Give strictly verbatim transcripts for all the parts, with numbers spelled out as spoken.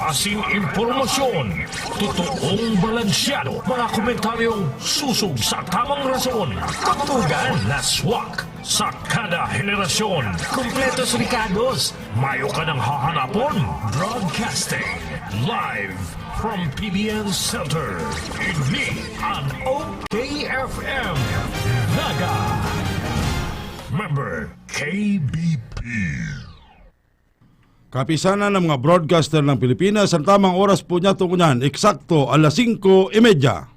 Asing impormasyon, totoong balansyado, mga komentaryong susog sa tamang rason, patugan na swak. Sa kada henerasyon, kompletos rekados, mayo ka nang hahanapon. Broadcasting live from P B N Center, ini an O K F M Naga. Member K B P. Kapisanan ng mga broadcaster ng Pilipinas, ang tamang oras po niya tungo niyan, eksakto alas singko y media.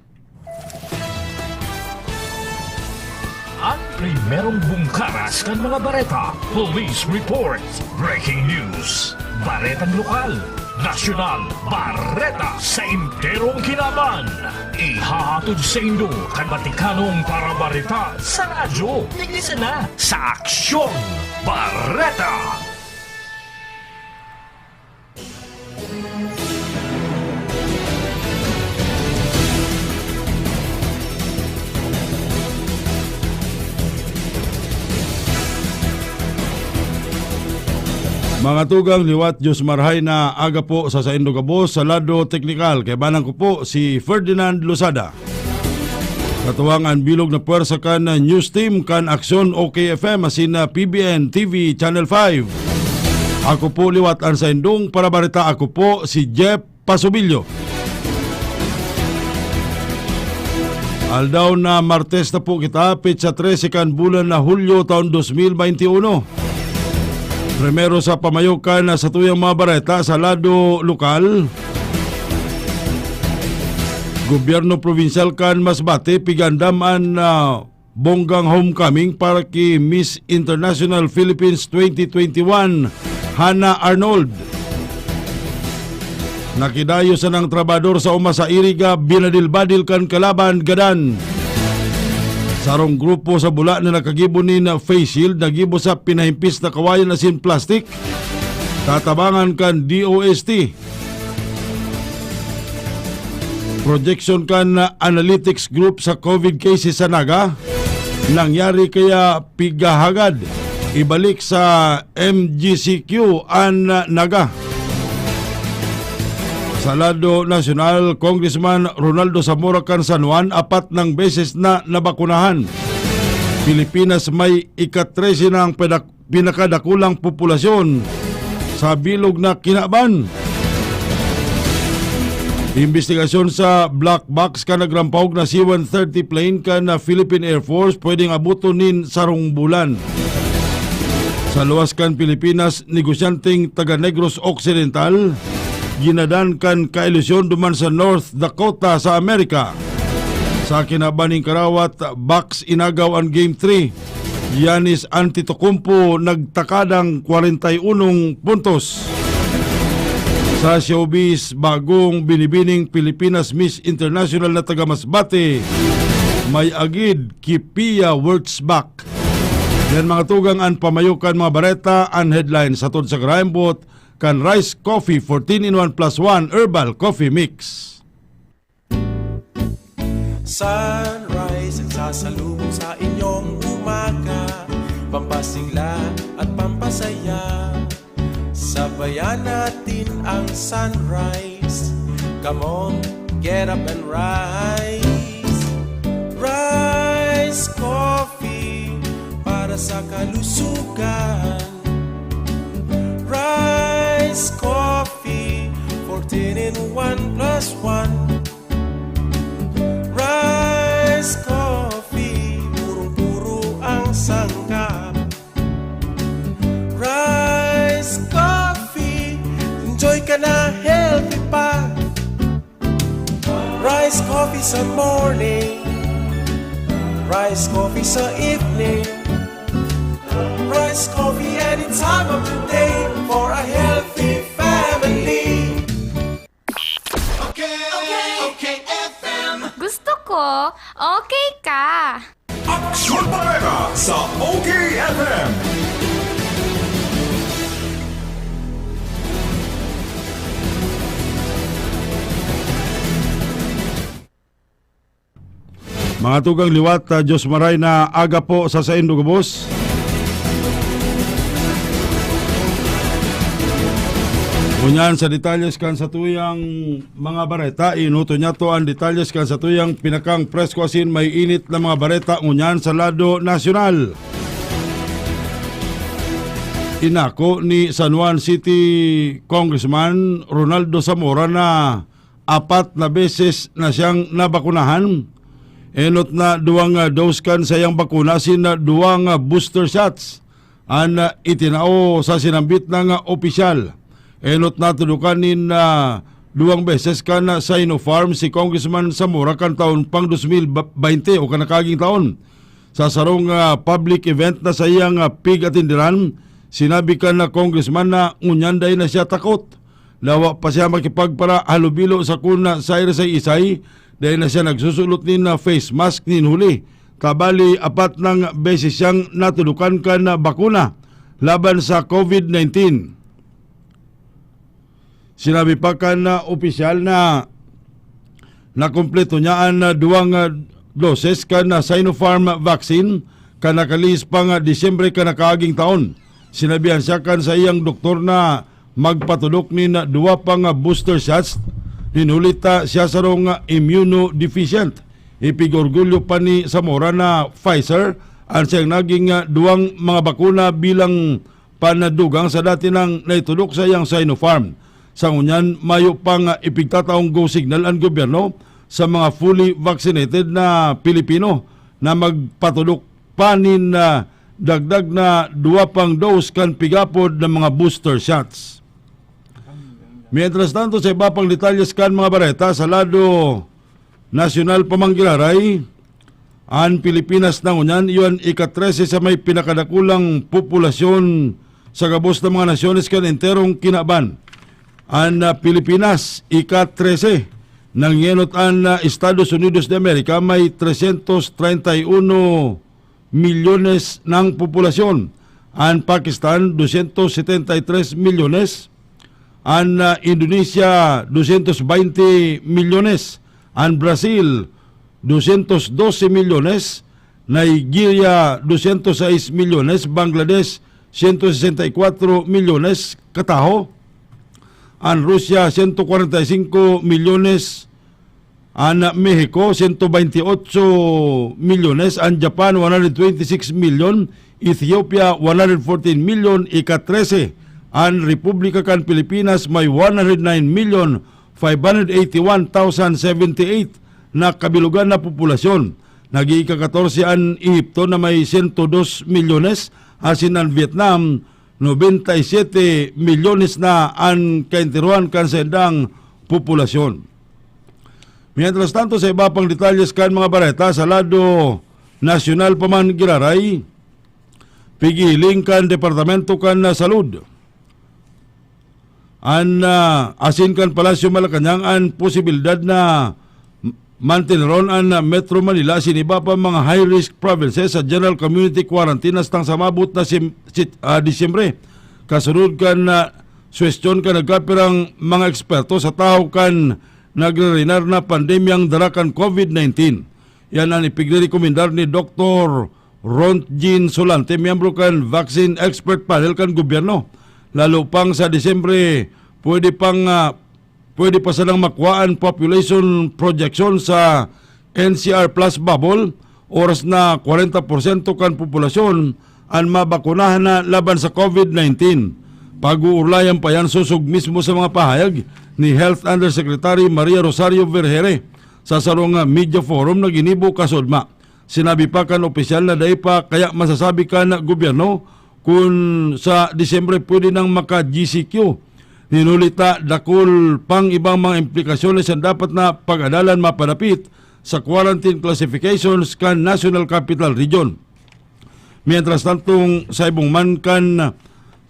Ang primerong bungkaras kan mga bareta, police reports, breaking news, baretang lokal, nasyonal, bareta sa enterong kinaban. Ihahatod sa indo kan batikanong parabareta sa radyo. Digdi sana sa Aksyon Bareta. Mga tugang, liwat Diyos marhay na aga po sa saindo gabos sa lado teknikal. Kaibanan ko po si Ferdinand Losada. Katuwang an bilog na pwersa kan news team kan Aksyon O K F M asin na P B N T V Channel five. Ako po liwat an saindong parabareta. Ako po si Jeff Pasubilyo. Aldaw na Martes na po kita, petsa trese kan bulan na Hulyo, taon dos mil baynte uno. Primero sa pamayokan na sa tuyang mga bareta sa lado lokal. Gobyerno probinsyal kan Masbate, pigandam an, ah, bonggang homecoming para ki Miss International Philippines twenty twenty-one, Hannah Arnold. Nakidayo sanang trabahador sa uma sa Iriga, binadil-badil kan kalaban, gadan. Sarong grupo sa Bula na nakagibo nin face shield, nagibo sa pinahimpis na kawayan asin plastik. Tatabangan kan D O S T. Projection kan analytics group sa COVID cases sa Naga, nangyari kaya pigahagad ibalik sa M G C Q an Naga. Sa lado nasyonal, Congressman Ronaldo Zamora kan San Juan, apat nang beses na nabakunahan. Pilipinas may ika-trese na ang pedak- pinakadakulang populasyon sa bilog na kinaban. Imbestigasyon sa black box kan nagrampawog na C one thirty plane kan na Philippine Air Force pwedeng abuton nin sarong bulan. Sa luwas kan Pilipinas, negosyanteng taga Negros Occidental, ginadan kan kailusyon duman sa North Dakota sa Amerika. Sa kinaban nin karawat box, inagaw an Game three. Giannis Antetokounmpo nagtakadang kwarenta y unong puntos. Sa showbiz, bagong binibining Pilipinas Miss International na taga Masbate, may agid ki Pia Wurtzbach. Yan, mga tugang, an pamayokan mga bareta, an headlines hatod sa karaimbot kan Rice Coffee, fourteen in one plus one Herbal Coffee Mix. Sunrise ang sasalubong sa inyong umaga, pampasigla at pampasaya. Sabayan natin ang sunrise. Come on, get up and rise. Rice Coffee para sa kalusugan. Rice Coffee, fourteen in one plus one. Rice Coffee, purong-puro ang sangkap. Rice Coffee, enjoy ka na, healthy pa. Rice Coffee sa morning, Rice Coffee sa evening, Rice Coffee any time of the day for a healthy family. Okay, okay, okay, F M. Gusto ko, okay ka. Aksyon Bareta sa O K F M. Mga tugang, liwat, ah, Diyos maray na aga po sa saindo gabos. Ngunyan sa detalyes kan satuyang mga bareta, inuto niya to ang detalyes kan satuyang pinakang presko asin may init na mga bareta ngunyan sa lado nasyonal. Inako ni San Juan City Congressman Ronaldo Zamora na apat na beses na siyang nabakunahan. Enot na duwang, ah, dose kan sayang bakuna asin, ah, duwang, ah, booster shots an, ah, itinao sa sinambit na nga opisyal. Enot na tudukan nin, ah, duwang beses kan, ah, Sinopharm si Congressman Zamora kan taon pang dos mil baynte o kan nakaaging taon. Sa sarong, ah, public event na saiyang, ah, pig-atindiran, sinabi kan, ah, congressman na ngunyan dai na siya takot. Lawa pa siya makipagparahalubilo sa kun na sa isay-isay, dai na siya nagsusulot nin, ah, face mask nin huli. Kabali, apat nang beses siyang natudukan kan, ah, bakuna laban sa COVID nineteen. Sinabi pa kan, ah, opisyal na nakumpleto niya an, ah, duwang, ah, doses kan, ah, Sinopharm vaccine kan nakalihis pang, ah, Disyembre kan nakaaging taon. Sinabihan siya kan saiyang doktor na magpatudok nin, ah, duwa pang, ah, booster shots, nin huli ta siya sarong, ah, immunodeficient. Ipig-orgulyo pa ni Zamora na Pfizer an siyang naging, ah, duwang mga bakuna bilang panadugang sa dati nang naitudok sa iyang Sinopharm. Sa ngunyan, mayo pang, ah, ipigtataong go signal an gobyerno sa mga fully vaccinated na Pilipino na magpatudok pa nin, ah, dagdag na duwa pang dose kan pigapod na mga booster shots. Mientras tanto, sa iba pang detalyes kan mga bareta, sa lado nasyonal pa man giraray, an Pilipinas na ngunyan iyo an ika-trese sa may pinakadakulang populasyon sa gabos na mga nasyones kan enterong kinaban. An, ah, Pilipinas, ika-trese. Nangenot an, ah, Estados Unidos de America, may trescientos treinta y uno milyones ng populasyon. An Pakistan, doscientos setenta y tres milyones. An, ah, Indonesia, doscientos veinte milyones. An Brazil, doscientos doce milyones. Nigeria, doscientos seis milyones. Bangladesh, ciento sesenta y cuatro milyones kataho. An Russia, ciento cuarenta y cinco milyones. An Mexico, ciento veintiocho milyones. An Japan, one hundred twenty-six million. Ethiopia, one hundred fourteen million, ika-trese. An Republika kan Pilipinas, may one hundred nine million five hundred eighty-one thousand seventy-eight na kabilugan na populasyon. Nag-iika-katorse an Ehipto na may sento dos milyones, asin an Vietnam, nobenta y siete milyones na an kaenterohan kan saindang populasyon. Mientras tanto, sa iba pang detalyes kan mga bareta, sa lado nasyonal pa man giraray, pigiling kan Departamento kan Salud an, ah, asin kan Palasyo Malacañang an posibilidad na manteneron an, ah, Metro Manila asin iba pa mga high-risk provinces sa general community quarantine hastang sa maabot na sim-, sit-, ah, Disyembre. Kasunod kan, ah, suwestyon kan nagkapirang mga eksperto sa tahaw kan nagririnar na pandemyang dara kan COVID nineteen. Yan an ipigrerekomendar ni Doktor Ron Jean Solante, miyembro kan Vaccine Expert Panel kan gobyerno. Lalo pang sa Disyembre, pwede pang, ah, pwede pa sanang makuha an population projection sa N C R plus bubble, oras na kwarenta porsyento kan populasyon an mabakunahan na laban sa COVID nineteen. Pag-uurlayan pa yan sosog mismo sa mga pahayag ni Health Undersecretary Maria Rosario Vergeire sa sarong, ah, media forum na ginibo kasudma. Sinabi pa kan opisyal na dai pa kaya masasabi kan gobyerno kun sa Disyembre pwede nang maka-G C Q. Hinuli ta dakul pang ibang mga implikasyones na dapat na pag-adalan mapadapit sa quarantine classifications kan National Capital Region. Mientras tantong sa ibong man kan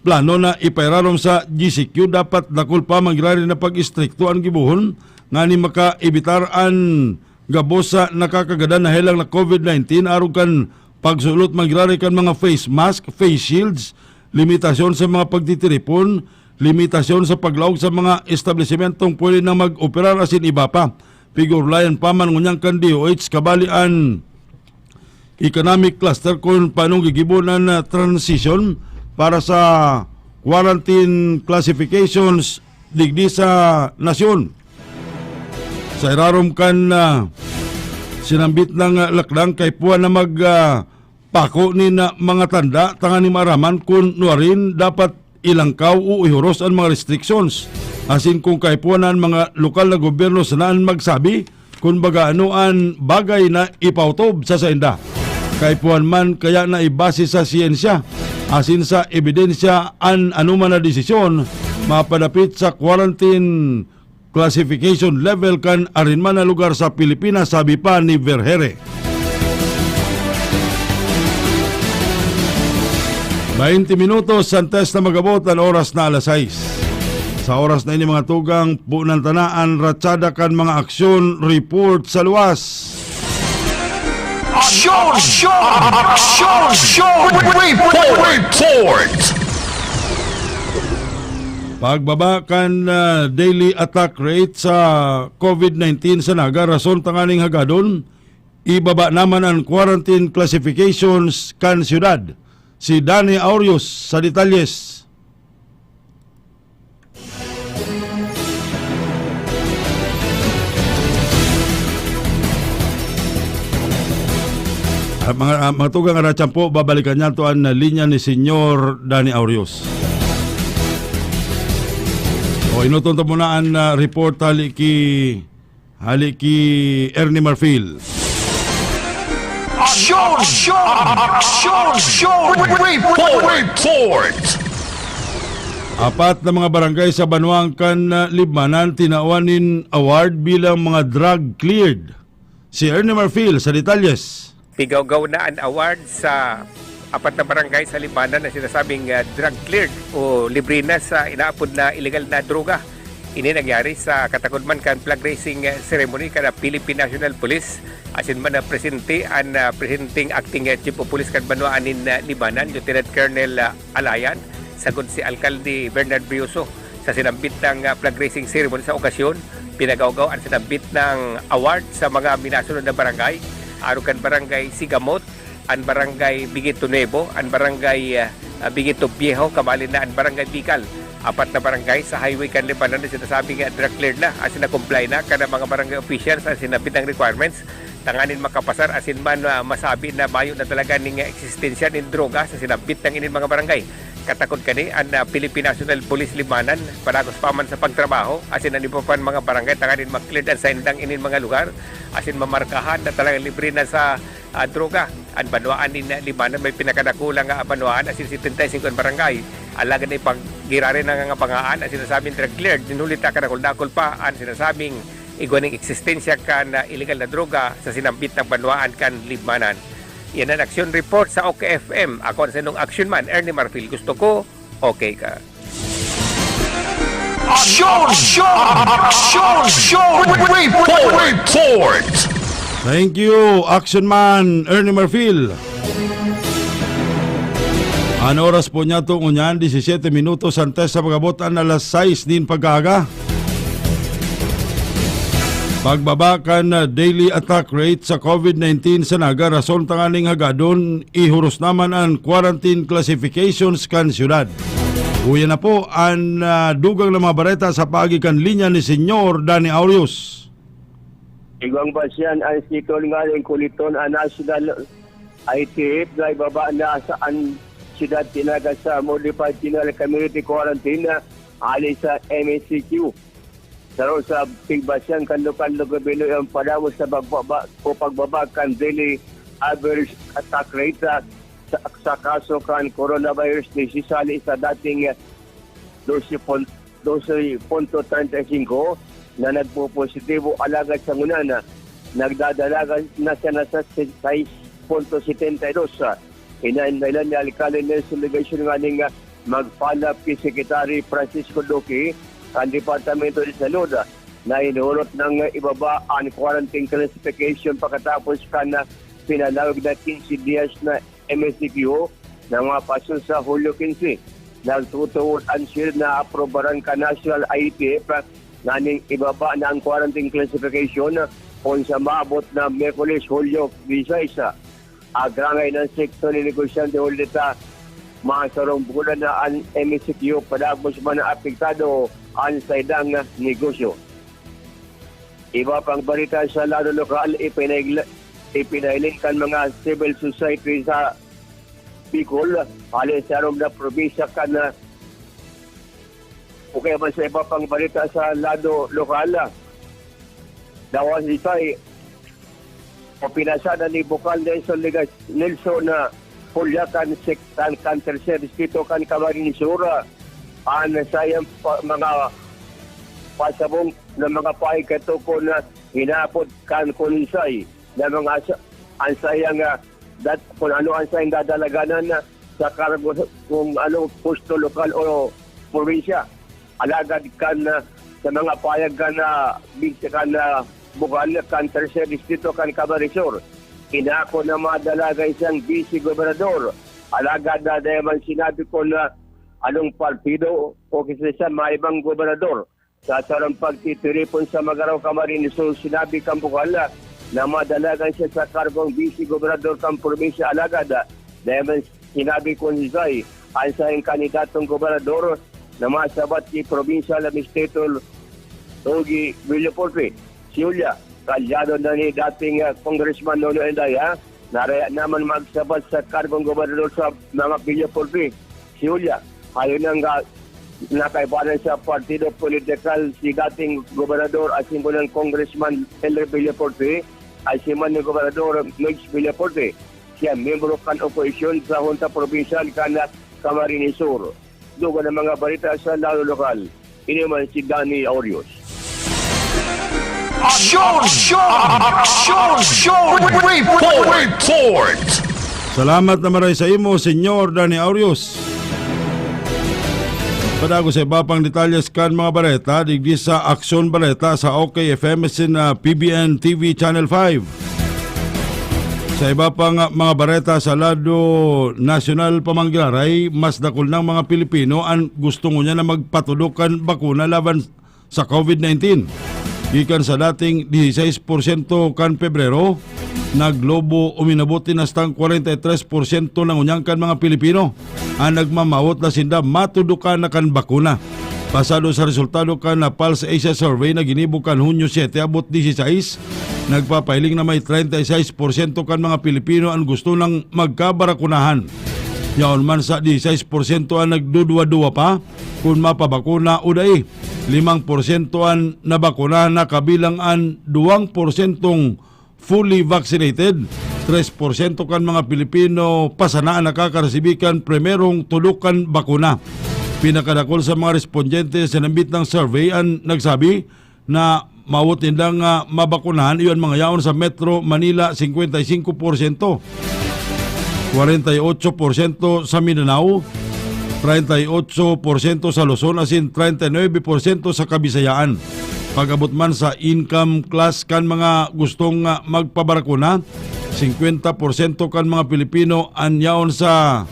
plano na ipairarom sa G C Q, dapat dakul pa mangyari na pag-istrikto an gibohon nganing makaibitar an gabos sa nakakagadan na helang na COVID nineteen, arog kan pagsulot mangyari kan mga face mask, face shields, limitasyon sa mga pagtitiripon, limitasyon sa paglaog sa mga establesimentong pwede na mag-operar asin iba pa. Pigurlayan pa man ngunyan kan D O H kabali an economic cluster kun paanong gigibo an, ah, transition para sa quarantine classifications digdi sa nasyon. Sa irarom kan, ah, sinambit na lakdang, kaipuhan na mag, ah, pako nin, ah, mga tanda tanganing maaraman kun nuarin dapat ilangkaw o ihuros an mga restrictions. Asin kung kaipuhan na an mga lokal na gobyerno sana an magsabi, kun baga ano an bagay na ipautob sa sainda. Kaipuhan man kaya na ibase sa siyensya asin sa ebidensya an anoman na desisyon mapadapit sa quarantine classification level kan arin man na lugar sa Pilipinas, sabi pa ni Vergere. Baynte minutos antes na mag-abot an oras na alas sais. Sa oras na ini, mga tugang, punan ta na an ratsada kan mga aksyon report sa luwas. Aksyon! Aksyon! Aksyon! Report! Report! Pagbaba kan, ah, daily attack rate sa covid nineteen sa Naga, rason tanganing hagadon, ibaba naman an quarantine classifications kan syudad. Si Danny Aureus sa detalyes. Ah, mga, ah, mga tugang, aratyan po, babalikan niya to an linya ni Senyor Danny Aureus. O, inuton ta muna an, ah, report hali ki, hali ki Ernie Marfil. Aksyon! Aksyon! Aksyon! Report! Report! Apat na mga barangay sa banwaan kan, ah, Libmanan tinawan nin award bilang mga drug cleared. Si Ernie Marfil sa detalyes. Pigawgaw na an award sa apat na barangay sa Libmanan na sinasabing, ah, drug cleared o libre na sa inaapod na illegal na droga. Ini nangyari sa katakod man kan flag raising, ah, ceremony kan Philippine National Police. Asin man na presente an, ah, presenting acting, ah, chief of police kan banwaan nin, ah, Libmanan, Lieutenant Colonel, ah, Alayan, sagkod si Alkalde Bernard Brioso. Sa sinambit na, ah, flag raising ceremony sa okasyon, pinagawgaw an sinambit na award sa mga minasunod na barangay, arog kan Barangay Sigamot, an Barangay Bigueto Nuevo, an Barangay, ah, ah, Bigueto Viejo, kabali na an Barangay Bikal. Apat na barangay sa highway kan Libmanan na sinasabing, ah, drug cleared na, asin na-comply na kan mga barangay officials an sinambit na requirements tanganing makapasar asin man, ah, masabi na mayo na talaga ning eksistensya nin droga sa sinambit na ining mga barangay. Katakod kani an, ah, Philippine National Police Libmanan, padagos pa man sa pagtrabaho asin an iba pang mga barangay tanganing ma-cleared an saindang ining mga lugar asin mamarkahan na talagang libre na sa, ah, droga. An banwaan nin Libmanan may pinakadakulang, ah, banwaan asin setenta y cinco an barangay. Alagad na ipaggiraray na nga banwaan asin nasabing drug cleared, nin huli ta kadakul-dakul pa an sinasabing igwa ning eksistensya kan, ah, iligal na droga sa sinambit na banwaan kan Libmanan. Yan an Aksyon Report sa OK F M. Ako an saindong action man, Ernie Marfil. Gusto ko, okay ka. Aksyon! Aksyon! Aksyon! Report! Report! Thank you, Action Man Ernie Marfil. An oras po niya to ngunyan, disisete minutos antes sa pag-abot an alas sais nin pagkaaga. Pagbaba kan, ah, daily attack rate sa covid nineteen sa Naga, rason tanganing hagadon, ihuros naman an quarantine classifications kan syudad. Uya na po an, ah, dugang na mga bareta sa paagi kan linya ni Senyor Danny Aureus. Igwang basyan an sikol nganing kuliton an National I T F na ibaba na sa an siyudad tinaga sa Modified General Community Quarantine na hali sa M S C Q. Saro sa pigbasyan kan lokal na gobyerno ang padagos sa pagbaba o pagbaba kan daily average attack rate sa, sa, sa kaso kan coronavirus disease hali sa dating dose pon-, dose punto treinta y cinco na nagpopositibo, alagad sa ngunyan na nagdadalagan na siya na sa sais punto setenta y dos. Inaindahilan ni Alcalde Nelson Legacion nganing, ah, mag-follow up ki Secretary Francisco Duque kan Departamento de Salud, ah, na hinuhulot nang ibaba an quarantine classification pakatapos kan, ah, pinalawig na quince dias na M S C Q na mapasun sa Hulyo quince. Nagtutuod an siyudad na aprobaran kan National I T F nganing ibaba na an quarantine classification kun sa maabot na Miyerkules, Hulyo diseis. Agrangay ng sektor ni negosyante huli ta, masarong bulan na an M S C Q padagos man na apektado an saindang negosyo. Iba pang bareta sa lado lokal, ipinaigla-, ipinahiling kan mga civil society sa Bicol, hali sa arog na probinsya kan, ah, o kaya man sa iba pang bareta sa lado lokal, ah, Dawa Sisay, o pinasada ni Bukal Nelson Ligas-, Nelson na Pulya kan sek-, kan, kan Tercer Distrito kan Camarines Sur, ah, an saiyang pa-, mga pasabong na mga paig katukon na hinapot kan Kunisay na mga sa-, an saiyang, ah, dat-, kung ano an saiyang dadalaganan na sa kargo sa kung ano pusto lokal o probinsya. Alagad kan, ah, sa mga payag kan, ah, big-, kan, ah, Bukal, kan Tercer Distrito, kan Camarines Sur, inako na madalagan siyang vice gobernador. Alagad na dai man sinabi kung, ah, anong partido o kisa sa mga ibang gobernador. Sa sarong pagtitiripon sa Magarao, Camarines Sur, sinabi kan Bukal na madalagan siya sa kargong vice gobernador kan probinsya, alagad, ah, dai man sinabi kung sisay an saiyang kandidatong gobernador na masabat ki Provincial Administrator Ogie Villafuerte. Si Julia, kaalyado na ni dating, ah, Congressman Nonoy Andaya, naraya naman magsabat sa kargong gobernador sa mga Villafuerte. Si Julia, hayon nang ga-, nakaibanan sa partido politikal si dating gobernador asin ngunang Congressman Elmer Villafuerte asin man ni Gobernador Migs Villafuerte. Siya miyembro kan oposisyon sa Hunta Probinsyal kan Camarines Sur. Dugang na mga bareta sa lado lokal. Ini man si Danny Aurios. Aksyon! Aksyon! Aksyon! Aksyon! Report! Report! Salamat na maray sa imo, Senyor Danny Aurios. Padagos sa iba pang detalyes kan mga bareta, digdi sa Aksyon Bareta sa OK F M asin, ah, P B N T V Channel five. Sa iba pang, ah, mga bareta sa lado nasyonal pa man giraray, mas dakul nang mga Pilipino an gusto ngunyan na magpatudok kan bakuna laban sa COVID nineteen. Gikan sa dating dieciséis por ciento kan Pebrero, naglobo o minabot din hastang kwarenta y tres por ciento na ngunyan kan mga Pilipino an nagmamawot na sinda matudukan na kan bakuna. Pasado sa resultado kan Pulse Asia Survey na ginibo kan Hunyo siete abot dieciséis, nagpapahiling na may treinta y seis por ciento kan mga Pilipino an gusto nang magkabarakunahan. Yaon man sa dieciséis por ciento an nagduduwa-duwa pa kun mapabakuna o dai. Limang porsyento an nabakunahan na kabilang an duwang porsyentong fully vaccinated. Tres porsyento kan mga Pilipino pa sana an nakakaresibi kan primerong tudok kan bakuna. Pinakadakul sa mga respondyente sa nambitang survey an nagsabi na mawot nindang, ah, mabakunahan, iyo an mga yaon sa Metro Manila, singkwenta y singko porsyento, kwarenta y otso porsyento sa Mindanao, treinta y ocho porsyento sa Luzon, asin treinta y nuebe porsyento sa Kabisayaan. Pag-abot man sa income class kan mga gustong, ah, magpabarakuna, singkwenta porsyento kan mga Pilipino an yaon sa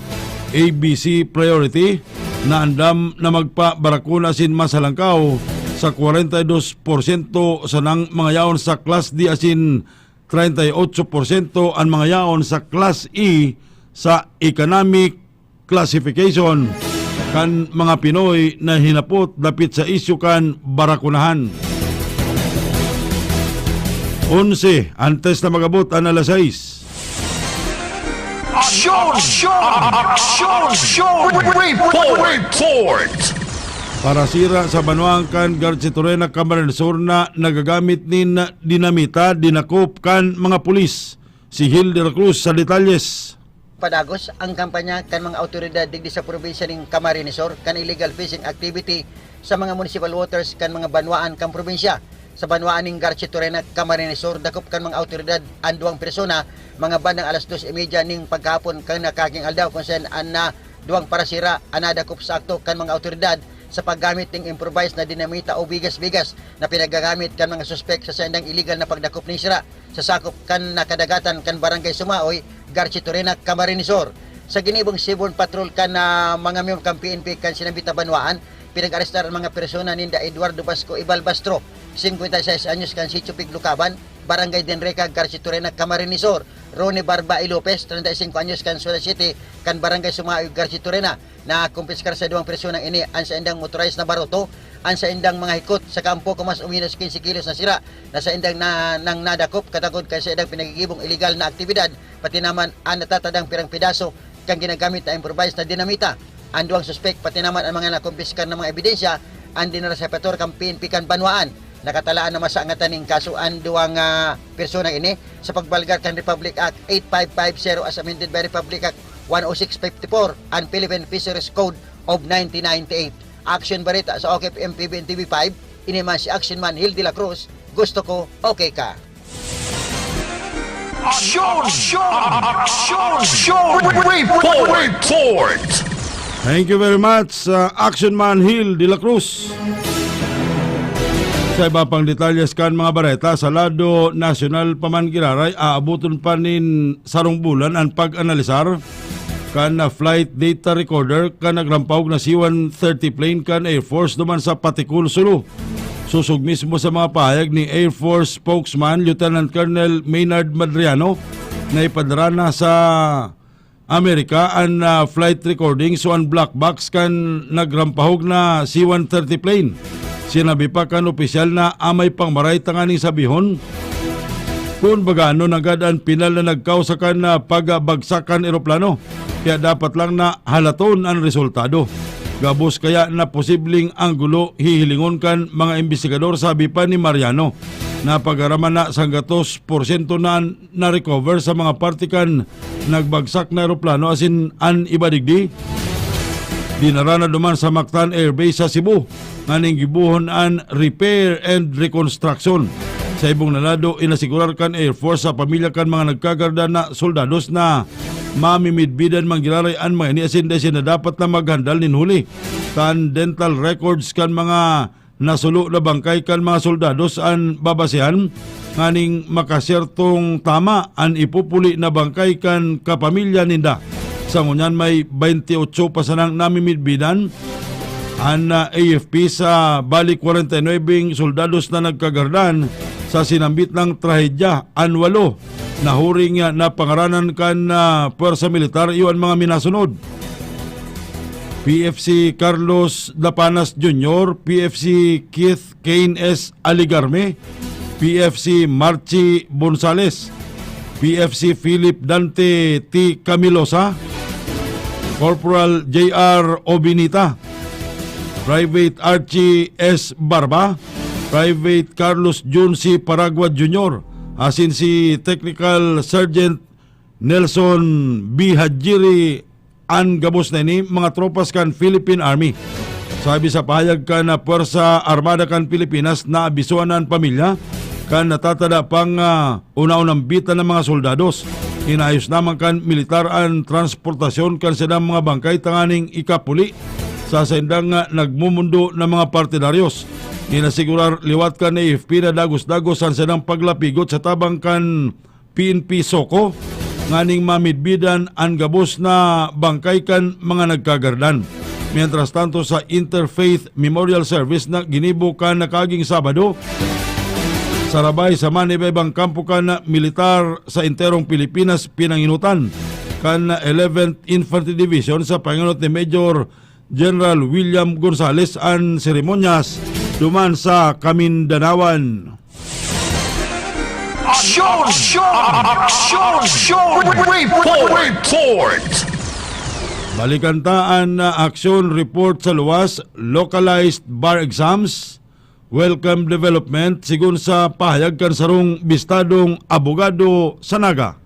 A B C priority, na andam na magpabarakuna asin masalangkaw sa kwarenta y dos porsyento sanang mga yaon sa Class D asin treinta y ocho porsyento an mga yaon sa Class E sa economic classification kan mga Pinoy na hinapot dapit sa isyu kan barakunahan. Onse, antes na mag-abot an alas sais. Aksyon! Aksyon! Aksyon! Report! Report! Parasira sa banwaan kan Garchitorena, Camarines Sur na nagagamit nin dinamita, dinakop kan mga pulis. Si Hilda Cruz sa detalyes. Padagos ang kampanya kan mga awtoridad digdi sa probinsya nin Camarines Sur kan illegal fishing activity sa mga municipal waters kan mga banwaan kan probinsya. Sa banwaan nin Garchitorena, Camarines Sur, dakop kan mga awtoridad an duwang persona, mga bandang alas dos y media nin pagkahapon kan nakahaging aldaw, kung saen an, ah, duwang parasira an nadakop sa akto kan mga awtoridad sa paggamit nin improvised na dinamita o bigas-bigas na pinagagamit kan mga suspek sa saindang iligal na pagdakop nin sira sa sakop kan nakadagatan kan Barangay Sumaoy, Garchitorena, Camarines Sur. Sa ginibong seaborne patrol kan, ah, mga miyembro kan P N P kan sinambit na banwaan, pinag-arestar an mga persona ninda Eduardo Basco Ibalbastro, singkwenta y seis anyos, kan Sitio Piglucaban, Barangay Denreca, Garchitorena, Camarines Sur; Ronnie Barba y Lopez, treinta y cinco anyos, kan Suelas City, kan Barangay Sumaoy, Garchitorena. Nakumpiskar sa duwang personang ini an saindang motorized na baruto, an saindang mga hikot, saka an poko mas o menos quince kilos na sira na saindang na, nang nadakop, katagod kan saindang pinagigibong iligal na aktibidad, pati naman an natatadang pirang pidaso kan ginagamit na improvised na dinamita. An duwang suspek, pati naman an mga nakumpiskar na mga ebidensya, an dinara sa hepator kan P N P kan banwaan. Nakatalaan na masangatan nin kaso an duwang, ah, persona ini sa pagbalgar kan Republic Act eight five five zero as amended by Republic Act one oh six fifty-four, an Philippine Fisheries Code of nineteen ninety-eight. Action Bareta sa OK P M T V and T V five, ini man si Action Man Hil de la Cruz, gusto ko, okay ka. Aksyon! Aksyon! Aksyon! Report! Report! Thank you very much, uh, Action Man Hil de la Cruz. Sa iba pang detalyes kan mga bareta, sa lado nasyonal pa man giraray, aaboton pa nin sarong bulan an pag-analisar kan, ah, flight data recorder kan nagrampahog na C one thirty plane kan Air Force duman sa Patikul, Sulu. Sosog mismo sa mga pahayag ni Air Force spokesman Lieutenant Colonel Maynard Madriano na ipadara na sa Amerika an, ah, flight recordings o an black box kan nagrampahog na C one thirty plane. Sinabi pa kan opisyal na amay pang maray tanganing sabihon kun baga ano nanggad an pinal na nagkausa kan, ah, pagbagsak kan eroplano. Kaya dapat lang na halaton an resultado. Gabos kaya na posibleng anggulo hihilingon kan mga imbestigador, sabi pa ni Mariano. Napagaraman na sanggatos porsyento na na-recover sa mga parte kan nagbagsak na eroplano asin an iba digdi dinara na duman sa Mactan Air Base sa Cebu nganing gibohon an repair and reconstruction. Sa ibong na lado, inasigurar kan Air Force sa pamilya kan mga nagkagarda na soldados na mamimidbidan man giraray an mga ini asin dai sinda dapat na maghandal nin huli kan dental records kan mga nasulo na bangkay kan mga soldados an babasehan nganing makasyertong tama an ipupuli na bangkay kan kapamilya ninda. Sa ngunyan, may twenty-eight pa sanang namimidbidan an, ah, A F P sa bali kwarenta y nuwebeng soldados na nagkagardan sa sinambit nang trahedya. An walo nahuring, ah, na pangaranan kan, ah, Puwersa Militar iyo an mga minasunod. P F C Carlos Dapanas Junior, P F C Keith Kane S Aligarme, P F C Marchi Bonsales, P F C Philip Dante T Camilosa, Corporal J R Obinita, Private Archie S Barba, Private Carlos Jun C Paragua Junior, asin si Technical Sergeant Nelson B Hajiri. An gabos na ini, mga tropas kan Philippine Army. Sabi sa pahayag kan Puwersa Armada kan Pilipinas, naabisoan na an pamilya kan natatada pang, ah, una-unang bitan na mga soldados. Inayos naman kan militar an transportasyon kan sadang mga bangkay tanganing ikapuli sa saindang, ah, nagmumundo na mga partidaryos. Inasigurar liwat kan A F P na dagos-dagos an sadang paglapigot sa tabang kan P N P SOCO nganing mamidbidan an gabos na bangkay kan mga nagkagardan. Mientras tanto, sa Interfaith Memorial Service na ginibo kan nakaaging Sabado, sa Rabay, sa manibaybang kampo kan militar sa enterong Pilipinas, pinanginutan kan eleventh Infantry Division sa pangenot ni Major General William Gonzales an seremonyas duman sa Kamindanawan. Aksyon! Aksyon! Aksyon! Report! Report! Balikan ta an, ah, aksyon report sa luwas, localized bar exams, welcome development, sigon sa pahayag kan sarong bistadong abogado sa Naga.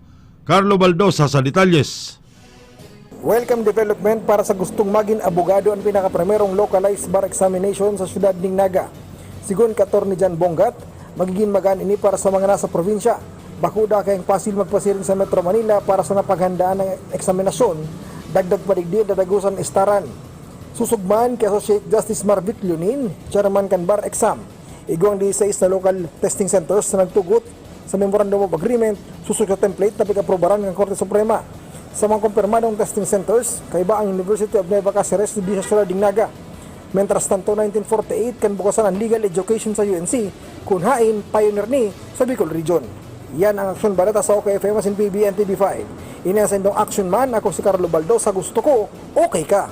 Carlo Baldosa sa detalyes. Welcome development para sa gustong magin abogado an pinakaprimerong localized bar examination sa siyudad nin Naga. Sigon ki Attorney John Bongat, magigin magaan ini para sa mga nasa probinsya. Bako dakay an pasil magpasiring sa Metro Manila para sa napaghandaan na eksaminasyon, dagdag pa digdi an dadagosan na estaran. Sosog man ki Associate Justice Marvic Leonin, chairman kan bar exam. Igwang disisais na local testing centers na nagtugot sa Memorandum of Agreement, sosog sa template na pig-aprobaran kan Korte Suprema. Sa mga kumpirmadong testing centers, kaiba ang University of Nueva Caceres digdi sa siyudad nin Naga. Mientras tanto, nineteen forty-eight kan bukasan an legal education sa U N C, kun haen, pioneer ni sa Bicol Region. Yan ang Aksyon Bareta sa OK F M asin P B N T V five. Ini ang saindong Action Man, ako si Carlo Baldo, sa gusto ko, okay ka.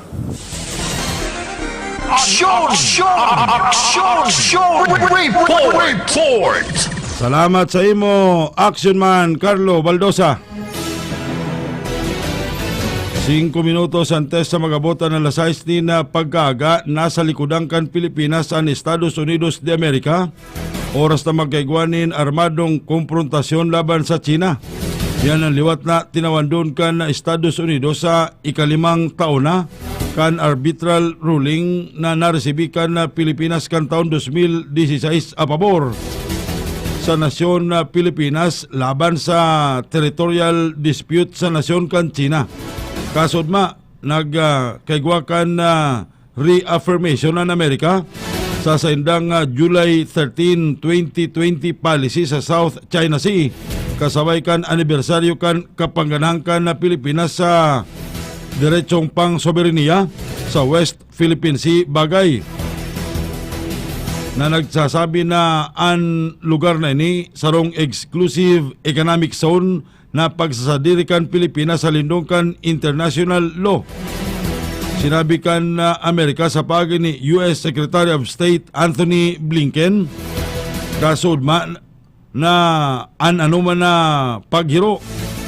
Aksyon! Aksyon! Aksyon! Show Report! Report! Salamat sa imo, Action Man Carlo Baldosa. Singko minutos antes sa mag-abot an alas sais nin pagkaaga, nasa likodan kan Pilipinas an Estados Unidos de America. Oras na magkaigwa nin armadong komprontasyon laban sa China. Yan ang liwat na tinawandon kan Estados Unidos sa ikalimang taon na kan arbitral ruling na naresibi kan Pilipinas kan taon dos mil dieciséis a pabor sa nasyon na Pilipinas laban sa territorial dispute sa nasyon kan China. Kasod ma, nag, ah, kaigwa kan, ah, reaffirmation an Amerika sa saindang, ah, July thirteen, twenty twenty policy sa South China Sea, kasabay kan anibersaryo kan kapangganahan kan Pilipinas sa deretsong pangsoberanya sa West Philippine Sea, bagay na nagsasabi na an lugar na ini sarong exclusive economic zone na pagsasadiri kan Pilipinas sa lindong kan international law. Sinabi kan, ah, Amerika sa paagi ni U S Secretary of State Antony Blinken, kasod ma na an anoman na paghiro,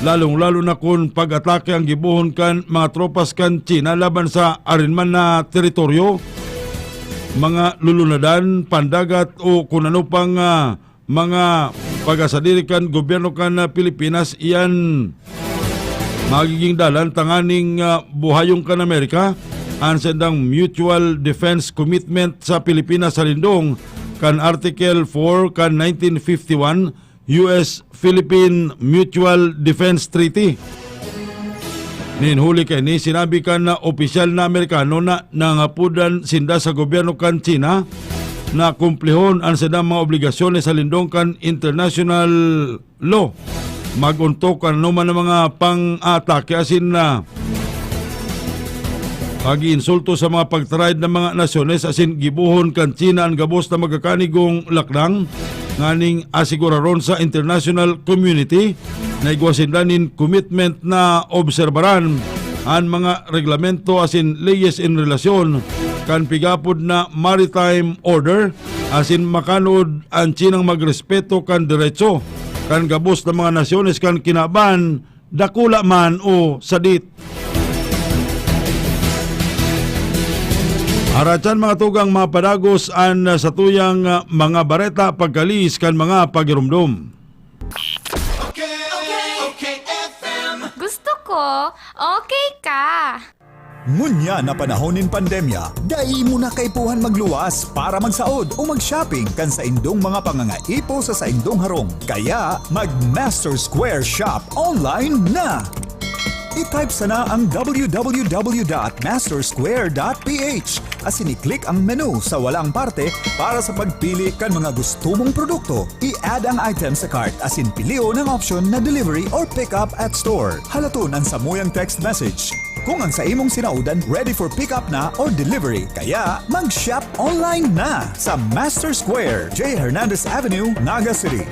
lalong-lalo na kun pag-atake ang gibohon kan mga tropas kan China laban sa arin man na teritoryo, mga lulunadan, pandagat o kun ano pang, ah, mga pagkasadiri kan gobyerno kan, ah, Pilipinas, iyan magiging dalan tanganing, ah, buhayon kan Amerika an saindang mutual defense commitment sa Pilipinas sa lindong kan Article four kan nineteen fifty-one U S Philippine Mutual Defense Treaty. Nin huli kaini, sinabi kan opisyal na Amerikano na nangapodan sinda sa gobyerno kan China na kumplihon an saindang mga obligasyones sa lindong kan international law. Mag-ontok kan anoman na mga pang-atake asin na pag-iinsulto sa mga pagtaraid na mga nasyones asin gibohon kan China an gabos na magkakanigong lakdang nganing asiguraron sa international community na igwa sinda nin commitment na obserbaran an mga reglamento asin leyes in relasyon kan pigapod na maritime order asin makanood an Chinang magrespeto kan deretso kan gabos na mga nasyones kan kinaban, dakula man o sadit. Aratyan, mga tugang, mapadagos an satuyang, ah, mga bareta pagkalihis kan mga pagiromdom. Gusto ko, okay ka. Ngunyan na panahon nin pandemya, dai mo na kaipuhan magluwas para magsaod o mag-shopping kan saindong mga pangangaipo sa saindong harong. Kaya, mag-Master Square Shop online na! I-type sana ang w w w dot master square dot p h asin i-click ang menu sa walang parte para sa pagpili kan mga gusto mong produkto. I-add ang item sa cart asin pilion ang option na delivery or pick up at store. Halaton ang samuyang text message kung ang sa imong sinaodan ready for pick up na or delivery. Kaya mag-shop online na sa Master Square, J Hernandez Avenue, Naga City.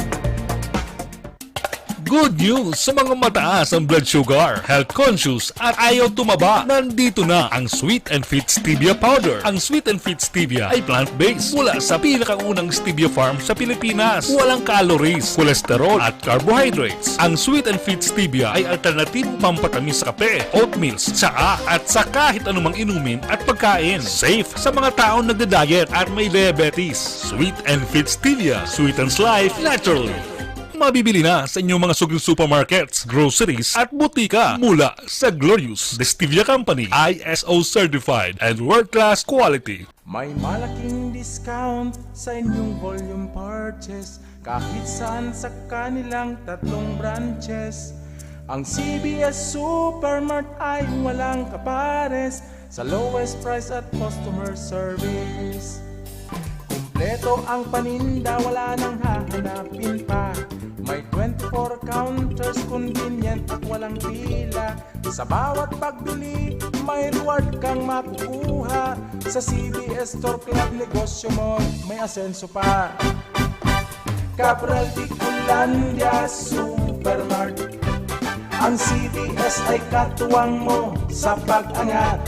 Good news sa mga mataas ang blood sugar, health conscious at ayaw tumaba. Nandito na ang Sweet and Fit Stevia Powder. Ang Sweet and Fit Stevia ay plant-based mula sa pinakaunang stevia farm sa Pilipinas. Walang calories, cholesterol at carbohydrates. Ang Sweet and Fit Stevia ay alternatibong pampatamis sa kape, oatmeal, tsaa at sa kahit anumang inumin at pagkain. Safe sa mga taong nagda-diet at may diabetes. Sweet and Fit Stevia sweetens life naturally. Mabibili na sa inyong mga suging supermarkets, groceries at butika mula sa Glorious Stevia Company, I S O certified and world-class quality. May malaking discount sa inyong volume purchase kahit saan sa kanilang tatlong branches. Ang C B S Supermart ay walang kapares sa lowest price at customer service. Kompleto ang paninda, wala nang hahanapin pa. May twenty-four counters, convenient at walang pila. Sa bawat pagbili, may reward kang makukuha. Sa C B S Store Club, negosyo mo may asenso pa. Cabral Bicolandia Supermart. Ang C B S ay katuwang mo sa pag-angat.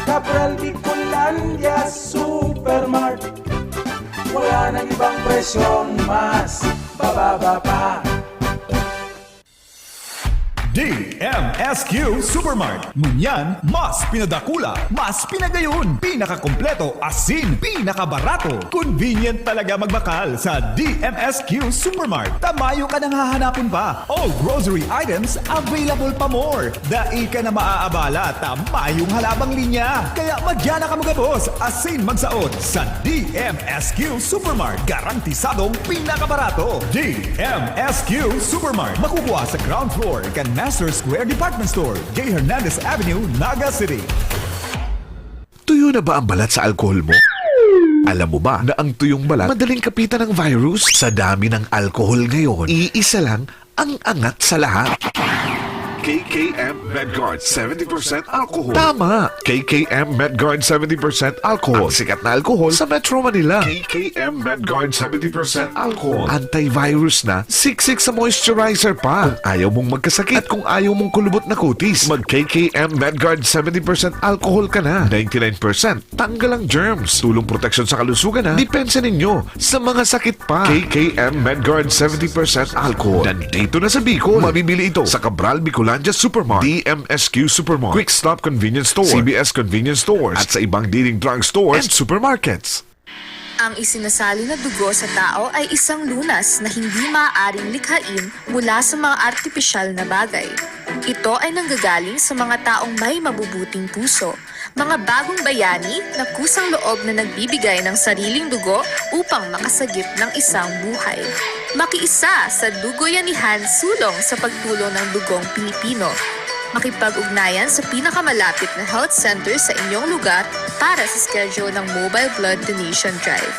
Cabral Bicolandia Supermart. Wala nang ibang presyong mas bababa pa. D M S Q Supermart. Ngunyan, mas pinadakula, mas pinagayon, pinakakompleto, asin pinakabarato. Convenient talaga magbakal sa D M S Q Supermart. Ta mayo ka nang hahanapon pa. All grocery items available pa more. Dai ka na maaabala ta mayong halabang linya. Kaya madya na kamo gabos asin magsaot sa D M S Q Supermart. Garantisadong pinakabarato. D M S Q Supermart. Makukuha sa ground floor kan Master Square Department Store, J Hernandez Avenue, Naga City. Tuyo na ba ang balat sa alkohol mo? Alam mo ba na ang tuyong balat madaling kapitan ng virus? Sa dami ng alkohol ngayon, iisa lang ang angat sa lahat. K K M Medguard seventy percent alcohol. Tama! K K M Medguard seventy percent alcohol. Ang sikat na alcohol sa Metro Manila. K K M Medguard seventy percent alcohol. Antivirus na, siksik sa moisturizer pa. Kung ayaw mong magkasakit at kung ayaw mong kulubot na kutis, mag K K M Medguard seventy percent alcohol ka na. Ninety-nine percent tanggal ang germs. Tulong proteksyon sa kalusugan na depensa ninyo sa mga sakit pa. K K M Medguard seventy percent alcohol. Nandito na sa Bicol. Mabibili ito sa Cabral Bicolandia Supermart, D M S Q Supermart, Quick Stop Convenience Store, C B S Convenience Stores, at sa ibang leading drug stores and supermarkets. Ang isinasali na dugo sa tao ay isang lunas na hindi maaaring likhain mula sa mga artipisyal na bagay. Ito ay nanggagaling sa mga taong may mabubuting puso, mga bagong bayani na kusang loob na nagbibigay ng sariling dugo upang makasagip ng isang buhay. Makiisa sa Dugoyanihan Sulong sa pagtulong ng dugong Pilipino. Makipag-ugnayan sa pinakamalapit na health center sa inyong lugar para sa schedule ng Mobile Blood Donation Drive.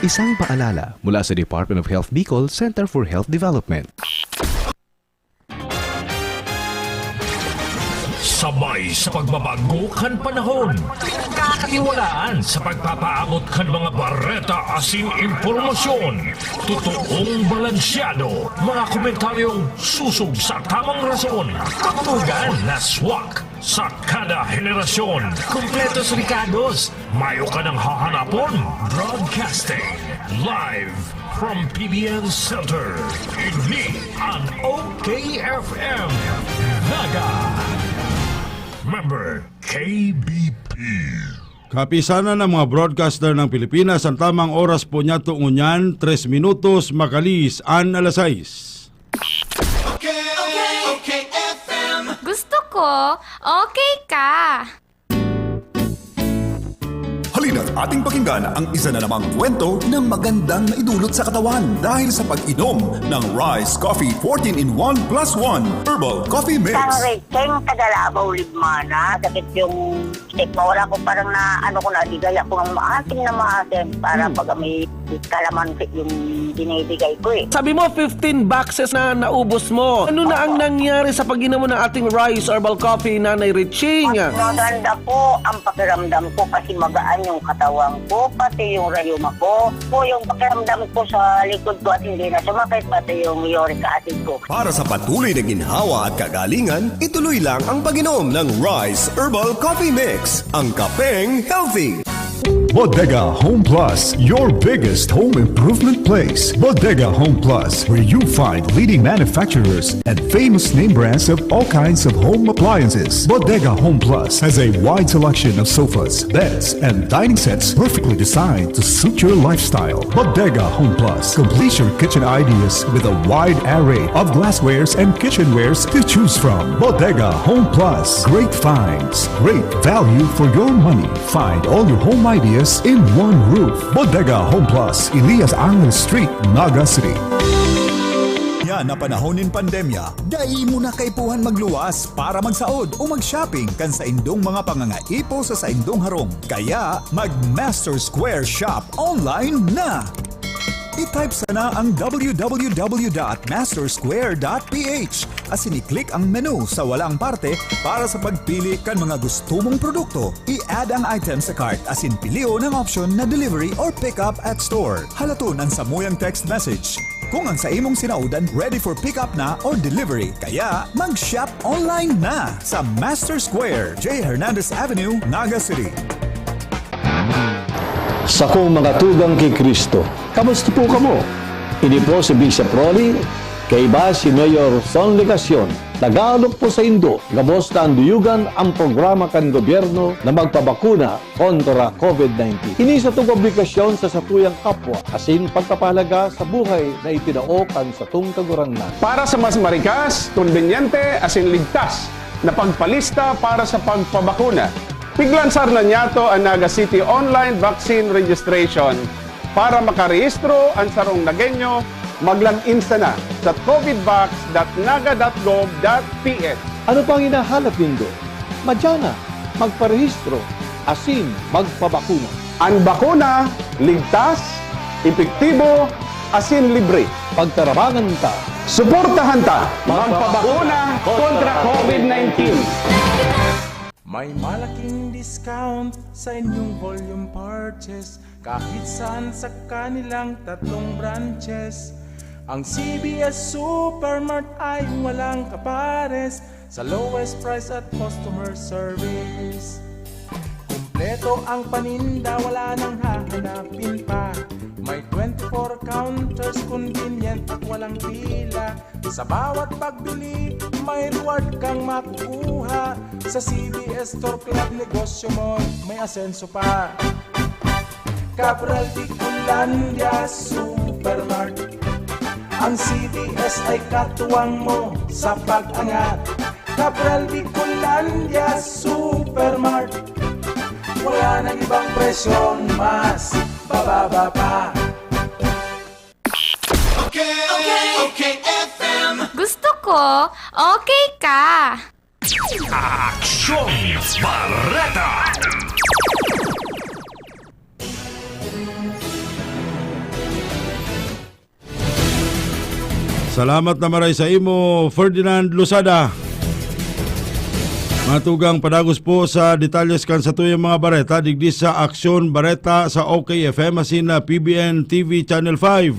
Isang paalala mula sa Department of Health Bicol Center for Health Development. Sabay sa pagbabago kan panahon, kakatiwalaan sa pagpapaabot kan mga bareta asin impormasyon. Totoong balansyado, mga komentaryong susog sa tamang rason. Kapugan na swak sa kada henerasyon. Kompletos rekados, mayo ka nang hahanapon. Broadcasting live from P B N Center. Ini an O K F M Naga. Member K B P. Kapisanan ng mga broadcaster ng Pilipinas, ang tamang oras po niya ngunyan, tres minutos makalis an alas sais. Okay, okay, okay, F M. Gusto ko, okay ka. Halina't ating pakinggan ang isa na namang kwento ng magandang naidulot sa katawan dahil sa pag-inom ng Rise Coffee fourteen in one plus one Herbal Coffee Mix. Isang recheng taga Davao Libmana, sakit yung step mo. Wala ko, parang na, ano ko na, di gaya ko ng maasim na maasim para Hmm. pag may kalamansi yung binibigay ko eh. Sabi mo, fifteen boxes na naubos mo. Ano na ang Opo. nangyari sa pag-inom mo ng ating Rise Herbal Coffee, Nanay Riching? Mas maganda po ang pakiramdam ko kasi magaan yung katawan ko, pati yung rayuma ko. Po yung pakiramdam ko sa likod ko at hindi na sumakit, pati yung uric acid ko. Para sa patuloy na ginhawa at kagalingan, ituloy lang ang pag-inom ng Rise Herbal Coffee Mix, ang kapeng healthy. Bodega Home Plus, your biggest home improvement place. Bodega Home Plus, where you find leading manufacturers and famous name brands of all kinds of home appliances. Bodega Home Plus has a wide selection of sofas, beds, and dining sets perfectly designed to suit your lifestyle. Bodega Home Plus completes your kitchen ideas with a wide array of glasswares and kitchenwares to choose from. Bodega Home Plus, great finds, great value for your money. Find all your home ideas in one roof. Bodega Home Plus, Elias Angel Street, Naga City. Yan na panahon nin pandemya, dai mo na kaipuhan magluwas para magsaod o mag-shopping kan saindong mga pangangaipo sa saindong harong. Kaya, mag-Master Square Shop online na! I-type sana ang w w w dot master square dot p h asin i-click ang menu sa walang parte para sa pagpili kan mga gusto mong produkto. I-add ang item sa cart asin pilion ang option na delivery or pick up at store. Halaton an samuyang text message. Kung ang saimong sinaodan ready for pick-up na or delivery, kaya mag-shop online na sa Master Square, J Hernandez Avenue, Naga City. Sakong mga tugang ki Cristo, kamusta po kamo? Ini po si Bishop Rolly, kaiba si Mayor Son Legacion. Nag-aalok po saindo, gabos na anduyugan an programa kan gobyerno na magpabakuna kontra COVID nineteen. Ini satong obligasyon sa satuyang kapwa, asin pagpapahalaga sa buhay na itinao kan satong Kagurangnan. Para sa mas marikas, kombinyente, asin ligtas na pagpalista para sa pagpabakuna, piglansar na niyato an Naga City Online Vaccine Registration. Para makarehistro an sarong Nagueño, mag-log in sana sa covidvax dot naga dot gov dot P H. Ano pang hinahalap nindo? Madya na, magparehistro, asin magpabakuna. An bakuna, ligtas, epektibo, asin libre. Pagtarabangan ta. Suportahan ta. Magpabakuna kontra COVID nineteen. May malaking discount sa inyong volume purchase kahit saan sa kanilang tatlong branches. Ang C B S Supermart ay walang kapares sa lowest price at customer service. Kompleto ang paninda, wala nang hahanapin pa. May twenty-four counters, convenient at walang pila. Sa bawat pagbili, may reward kang makukuha. Sa C B S Store Club, negosyo mo may asenso pa. Cabral Bicolandia Supermart. Ang C B S ay katuwang mo sa pag-angat. Cabral Bicolandia Supermart. Wala nang ibang presyong mas bababa pa. Okay, okay, F M. Gusto ko, okay ka. Aksyon Bareta! Salamat na maray sa imo, Ferdinand Losada. Mga tugang, padagos po sa detalyes kan satuyang mga bareta digdi sa Aksyon Bareta sa O K F M asin na P B N T V Channel five.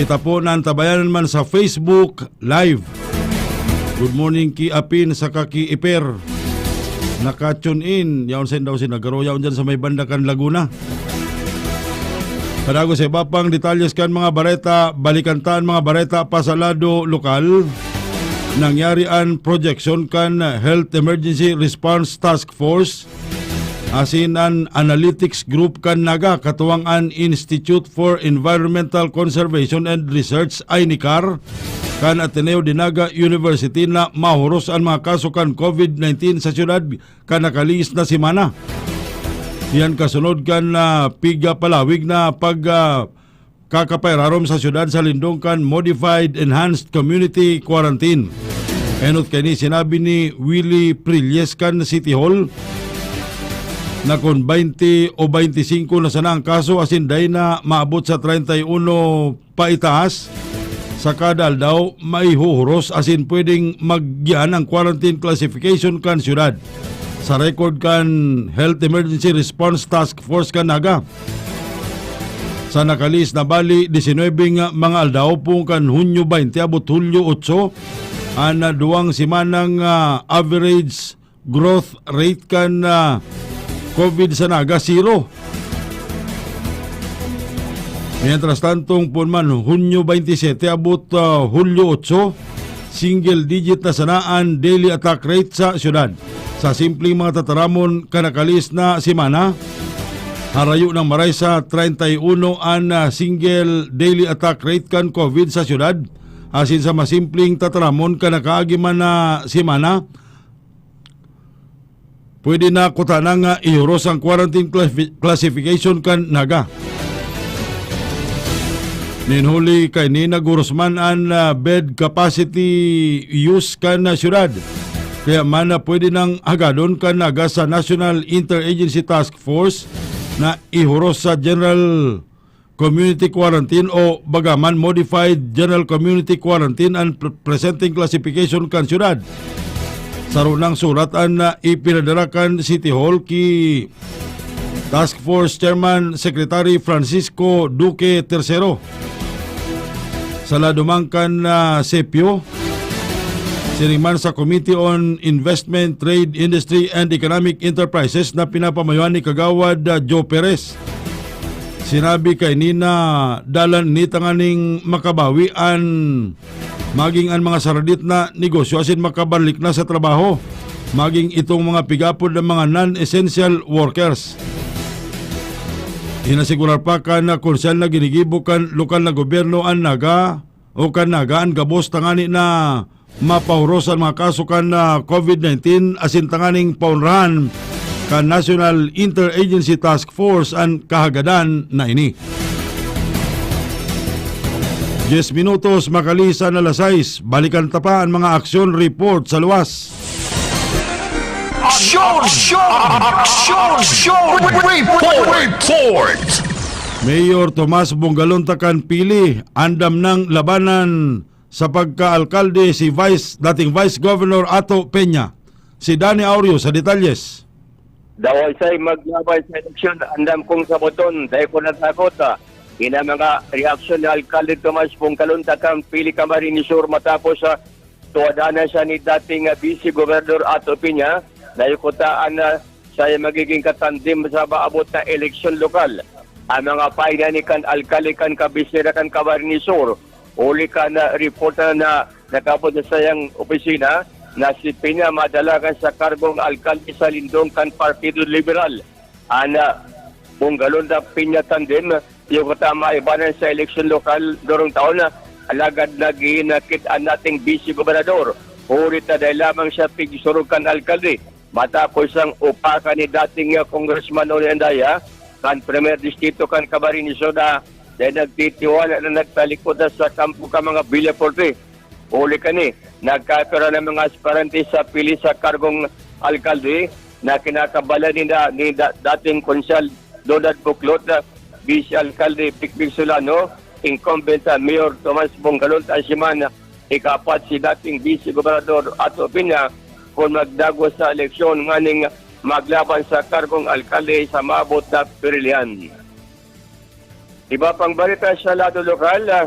Kita po na antabayanan man sa Facebook Live. Good morning ki Apin saka ki Iper. Naka-tune in. Yaon sa daw si Nagaro. Yaon dyan sa may banda kan Laguna. Padagos sa iba pang detalyes kan mga bareta, balikan ta an mga bareta pa sa lado lokal. Nangyari an projection kan Health Emergency Response Task Force asin an Analytics Group kan Naga, katuwang an Institute for Environmental Conservation and Research, INECAR, kan Ateneo de Naga University na mahuros an mga kaso kan COVID nineteen sa siyudad kan nakalihis na semana. Iyan kasunod kan, ah, pigpalawig na pag, ah, kakapairarom sa siyudad sa lindong kan Modified Enhanced Community Quarantine. Enot kaini sinabi ni Willie Prilles kan City Hall na kun baynte o baynte singko na sana ang kaso asin dai na maabot sa treinta y uno paitaas, sa kada aldaw maihuhuros asin pwedeng maggian ang quarantine classification kan siyudad. Sa record kan Health Emergency Response Task Force kan Naga, sa nakalihis na bali, disinwebe nga mga aldaw, pung kan Hunyo baynte abot Hulyo otso, an duwang semanang, ah, average growth rate kan, ah, COVID sa Naga, zero. Mientras tanto, pun man, Hunyo baynte sete abot, ah, Hulyo otso, single digit na sana an daily attack rate sa siyudad. Sa simpleng mga tataramon kan nakalihis na semana, harayo nang maray sa treinta y uno an, ah, single daily attack rate kan COVID sa siyudad. Asin sa masimpleng tataramon kan nakaagi man na semana, pwede na kutana nga ihuros ang quarantine classifi-, classification kan Naga. Nin huli kaini, naghuros man an, ah, bed capacity use kan, ah, siyudad. Kaya man, ah, pwede nang hagadon kan Naga sa National Interagency Task Force na ihuros sa General Community Quarantine o baga man Modified General Community Quarantine an pre-, presenteng classification kan siyudad. Saro nang surat an, ah, ipinadara kan City Hall ki Task Force Chairman Secretary Francisco Duque Tercero. Sa lado man kan, ah, CEPIO, siring man sa Committee on Investment, Trade, Industry, and Economic Enterprises na pinapamayohan ni Kagawad, ah, Joe Perez. Sinabi kaini na dalan ni tanganing makabawi an maging an mga saradit na negosyo asin makabalik na sa trabaho, maging itong mga pigapod ng mga non-essential workers. Inasigurar pa kan konsehal na ginigibo kan lokal na gobyerno an Naga o kan Naga an gabos tangani na mapahuros an mga kaso kan, ah, COVID nineteen asin tanganing paonrahan kan National Interagency Task Force an kahagadan na ini. Diez minutos makalisan na alas sais, balikan ta pa an mga aksyon report sa luwas. Aksyon! Aksyon! Aksyon! Report! Report! Mayor Tomas Bongalonta kan Pili, andam nang labanan sa pagka-alkalde si Vice, dating Vice Governor Ato Peña. Si Danny Aureo sa detalyes. Daw ay say maglaban sa eleksyon, andam kong saboton, dai ko natakot, ah. Yan ang mga reaksyon ni Alkalde Tomas Bongalonta kan Pili, Camarines Sur matapos, ah, tuwadanan siya ni dating, ah, Vice Gobernador Ato Peña, na yukutaan na siya magiging katandem sa maabot na eleksyon lokal. Ang mga pahinani kan alkalde kan kabisera kan Camarines Sur, huli kan, ah, report na, na nag-abot sa sayang opisina na si Peña madalagan sa kargong alkalde sa lindong kan Partido Liberal. Ana, Bongalonta Peña tandem, yukuta maibanan sa eleksyon lokal durong taon, alagad naghihinakit an dating Vice Gobernador. Huli ta dai lamang siya pigsurog kan alkalde, matapos siyang upakan ni dating, ah, Congressman Noli Andaya, kan Primer Distrito kan Camarines Sur, na dai nagtitiwala na nagtalikod na sa kampo kan mga Villaforte. Huli kani, nagkapira na mga aspirante sa pili sa kargong alkalde na kinakabalan ni, da, ni da, dating Konsehal Donald Buclot, Vice Alkalde Bikbik Solano, incumbent, ah, Mayor Tomas Bongalonta, asin man ikaapat si dating Vice Gobernador Ato Peña, kun magdagos sa eleksyon nganing maglaban sa kargong alkalde sa maabot na pirilihan. Iba pang balita sa lado lokal, ah,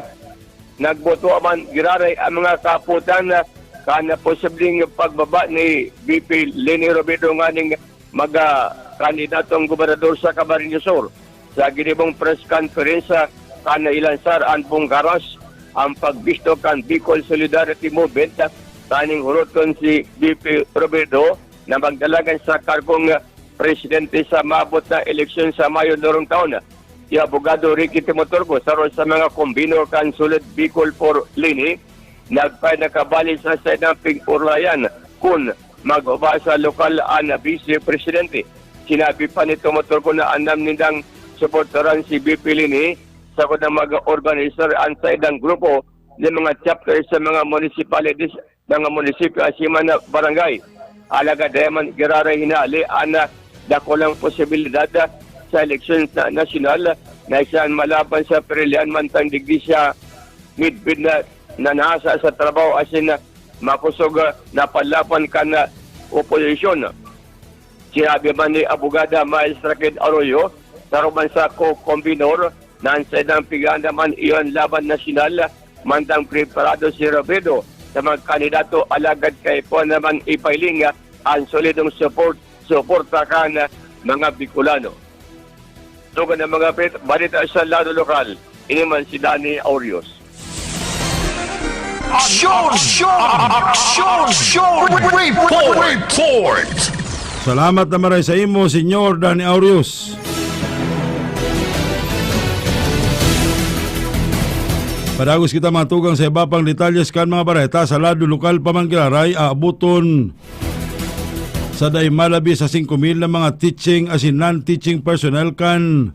nagboto man giraray ang mga kaapotan, ah, kan posibleng pagbaba ni V P Leni Robredo nganing maga kandidatong gobernador sa Camarines Sur. Sa ginibong press conference, ah, kan ilansar an bungkaras, ang pagbisto kan Bicol Solidarity Movement, ah, kaning huroton si V P Robredo na magdalagan sa kargong, ah, presidente sa maabot na eleksyon sa Mayo durong taon. Si Abogado Ricky Timoturgo, saro sa mga convenor kan Solid Bicol for Leni, nagpay nakabali sa sainang pig-urlayan kun maghuba sa lokal an Vice Presidente. Sinabi pa ni Timoturgo na andam nindang suportaran si V P Leni, sagkod na mag-organizar an saindang grupo nin mga chapter sa mga municipalities, mga munisipyo asin man na barangay. Alagad dai man giraray hinali an, ah, dakulang posibilidad, ah, sa eleksyon na nasyonal na siya an malaban sa pirilihan mantang digdi siya midbid na nanasa sa trabaho asin, ah, makosog, ah, na panlaban kan, ah, oposisyon. Sinabi man ni Abogada Maestra Ked Arroyo, saro man sa co-convenor, na an saindang pig-aanda man iyo an laban nasyonal, mantang preparado si Robredo sa mga kandidato, alagad kaipuhan na man ipailing an solidong support, suporta kan mga Bicolano. Dugang na mga pit-, balita sa lado lokal, ini man si Danny Aurios. Aksyon! Aksyon! Aksyon! Report! Report! Salamat na maray sa imo, Senyor Danny Aurios. Padagos kita mga tugang sa iba pang detalyes kan mga bareta sa lado lokal pa man giraray, aaboton sa dai malabi sa singko mil na mga teaching asin non-teaching personnel kan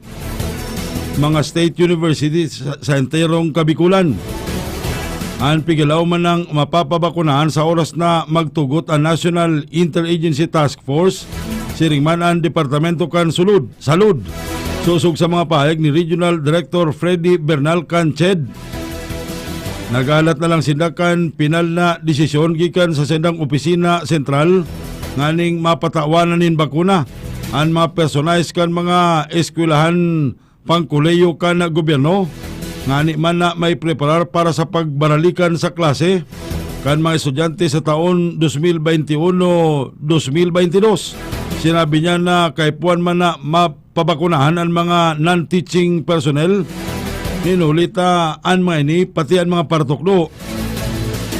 mga state university sa, sa enterong Kabikulan. An pigalaw man nang mapapabakunahan sa oras na magtugot an National Interagency Task Force, siring man an Departamento kan Sulod, Salud. Sosog sa mga pahayag ni Regional Director Freddy Bernal kan CHED, naghahalat na lang sinda kan pinal na desisyon gikan sa saindang opisina sentral nganing mapatawan na nin bakuna an mga personahe kan mga eskwelahan pangkolehiyo kan gobyerno. ngani man na may preparar para sa pagbanalikan sa klase kan mga estudyante sa taon dos mil baynte uno, dos mil baynte dos. Sinabi niya na kaipuhan man na mapabakunahan an mga non-teaching personnel, hinuli ta an mga ini, pati an mga paratukdo,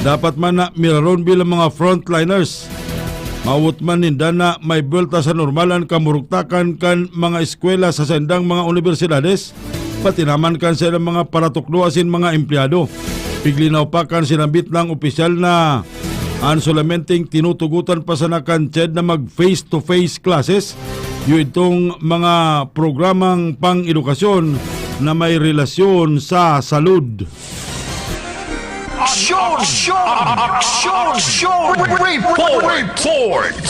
dapat man na miraron bilang mga frontliners. Mawot man ninda na may buwelta sa normal an kamurugtakan kan mga eskwela sa saindang mga unibersidades, pati naman kan saindang mga paratukdo asin mga empleyado. Piglinaw pa kan sinambit na opisyal na an solamenteng tinutugotan pa sana kan CHED na mag face-to-face classes, iyo itong mga programang pang-edukasyon na may relasyon sa salud. Aksyon! Aksyon! Aksyon! Report! Report!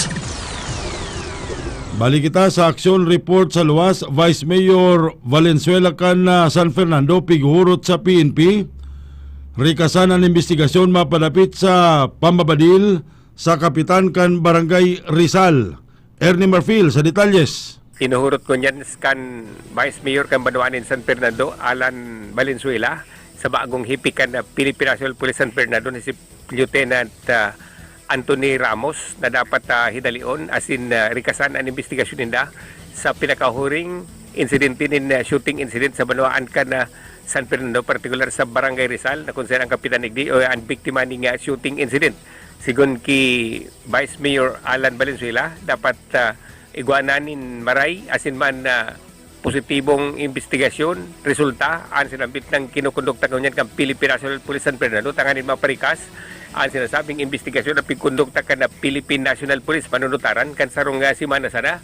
Balik kita sa aksyon report sa luwas. Vice Mayor Valenzuela kan, ah, San Fernando, pighuhurot sa P N P. Rikasan an imbestigasyon mapadapit sa pambabadil sa kapitan kan Barangay Rizal. Ernie Marfil sa detalyes. Sinuhurot ko niyan kan Vice Mayor kan banwaan nin San Fernando, Alan Valenzuela, sa bagong hepe kan, ah, Philippine National Police San Fernando na si Lieutenant, ah, Anthony Ramos na dapat, ah, hidalion asin, ah, rikasan an imbestigasyon ninda sa pinakahuring insidente nin, ah, shooting incident sa banwaan kan, ah, San Fernando, partikular sa Barangay Rizal, na kung saan ang kapitan digdi o an biktima ning, ah, shooting incident. Sigon ki Vice Mayor Alan Valenzuela, dapat, ah, igwa na nin maray asin man na positibong imbestigasyon, resulta, an sinambit na kinukondukta ngunyan kan Philippine National Police San Fernando tanganing maparikas an sinasabing imbestigasyon na pigkondukta kan Philippine National Police. Manunutaran kan sarong, ah, semana sana,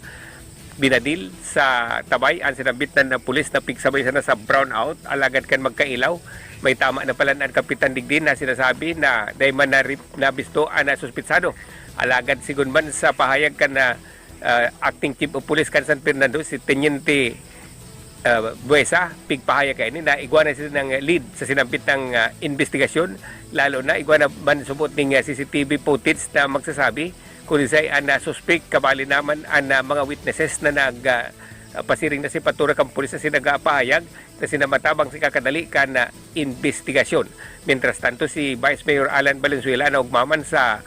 binadil sa tabay an sinambit na pulis na pigsabay sana sa brownout, alagad kan magkailaw, may tama na pala an kapitan digdi na sinasabi na dai man na, nabisto an, ah, suspetsado. Alagad sigon man sa pahayag kan, ah, ah, Acting Chief of Police kan San Fernando, si Teniente, ah, Buesa, pigpahayag kaini na igwa na sila ng lead sa sinambit na, ah, imbestigasyon, lalo na igwa na man subot ning, ah, C C T V footage na magsasabi kung siisay an, ah, suspek, kabali naman an, ah, mga witnesses na nag, ah, pasiring na si patura kan pulis na sinagapahayag na sinamatabang si kakadali kan, ah, imbestigasyon. Mientras tanto, si Vice Mayor Alan Valenzuela na ugmaman sa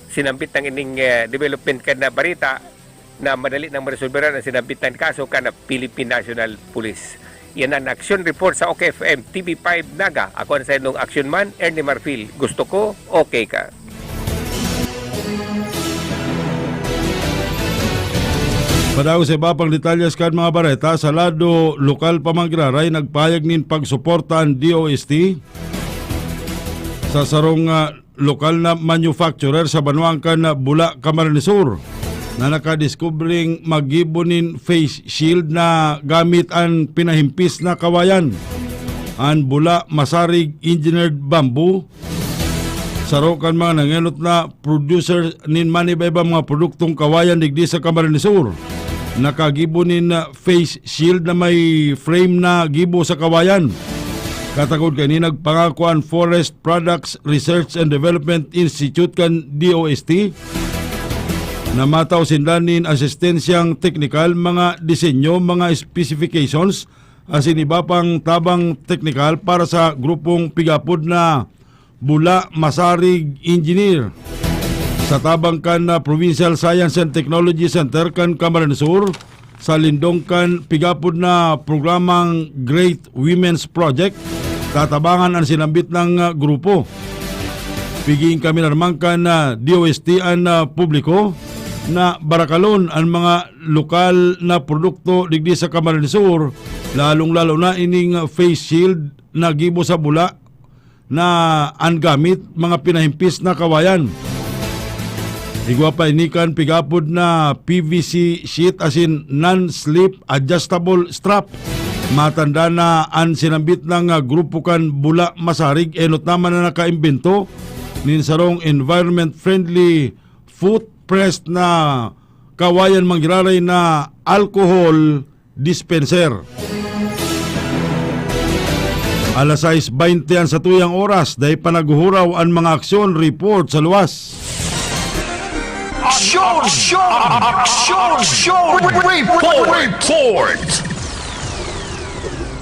sinambit ng ining, eh, development kan na bareta na madali nang maresolberan ang sinambit na kaso kan na Philippine National Police. Yan ang Action Report sa OK F M T V five Naga. Ako ang sainong action man, Ernie Marfil. Gusto ko, okay ka. Padagos sa iba pang detalyes kan mga bareta, sa lado lokal pa man giraray nagpahayag nin pagsuporta an D O S T sa sarong, ah, lokal na manufacturer sa banwaan kan, ah, Bula, Camarines Sur, na nakadiskubring maggibo nin face shield na gamit an pinahimpis na kawayan. An Bula Masarig Engineered Bamboo, saro kan mga nangenot na producer nin maniba-iba mga produktong kawayan digdi sa Camarines Sur, nakagibo nin, ah, face shield na may frame na gibo sa kawayan. Katagod kaini, nagpangako an Forest Products Research and Development Institute kan D O S T na matao sinda nin asistensyang teknikal, mga disenyo, mga specifications, asin iba pang tabang teknikal para sa grupong pigapod na Bula Masarig Engineer. Sa tabang kan, ah, Provincial Science and Technology Center kan Camarines Sur, sa lindong kan pigapod na programang Great Women's Project, tatabangan an sinambit na, ah, grupo. Piging kami narman kan, ah, D O S T an, ah, publiko na barakalon an mga lokal na produkto digdi sa Camarines Sur, lalong-lalo na ining face shield na gibo sa bula na an gamit mga pinahimpis na kawayan. Igwa pa ini kan pigapod na P V C sheet asin non-slip adjustable strap. Matanda na an sinambit na, ah, grupo kan Bula Masarig, enot naman na nakaimbento nin sarong environment-friendly foot press na kawayan manggiraray na alcohol dispenser. Alas sais baynte an satuyang oras, dai pa naghuhuraw an mga aksyon report sa luwas. Aksyon! Aksyon! Aksyon! Report! Report!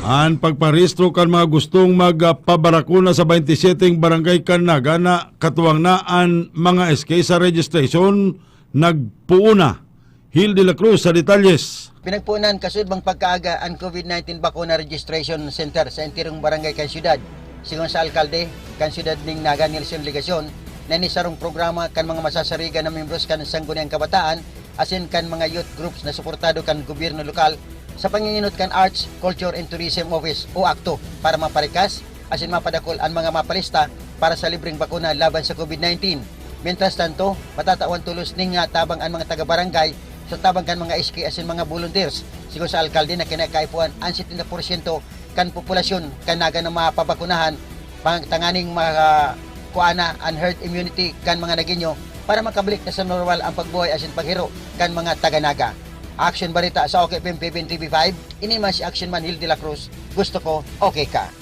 An pagparehistro kan mga gustong magpabarakuna sa baynte syete barangay kan Naga na katuwang na an mga S K sa registration, nagpuon na. Hil de la Cruz sa detalyes. Pinagpunan kasudbang pagkaaga an COVID nineteen Bakuna Registration Center sa entirong barangay kan syudad. Sigon sa alkalde kan syudad ning Naga, Nelson Legacion, na ini sarong programa kan mga masasarigan na miyembros kan Sangguniang Kabataan asin kan mga youth groups na suportado kan gobyerno lokal sa panginginot kan Arts, Culture and Tourism Office o akto para maparikas asin mapadakol an mga mapalista para sa libreng bakuna laban sa COVID nineteen. Mientras tanto, matatawan tolos ning, ah, tabang an mga taga-barangay sa tabang kan mga S K asin mga volunteers. Sigon sa alkalde na kinakaipuhan an setenta porsyento kan populasyon kan Naga na mapabakunahan, pang-, tanganing makakuha na an herd immunity kan mga Nagueño para makabalik na sa normal ang pagbuhay asin paghiro kan mga taga-Naga. Action Barita sa OK F M P B N T V five, ini man si Action Man Hil de la Cruz. Gusto ko, okay ka.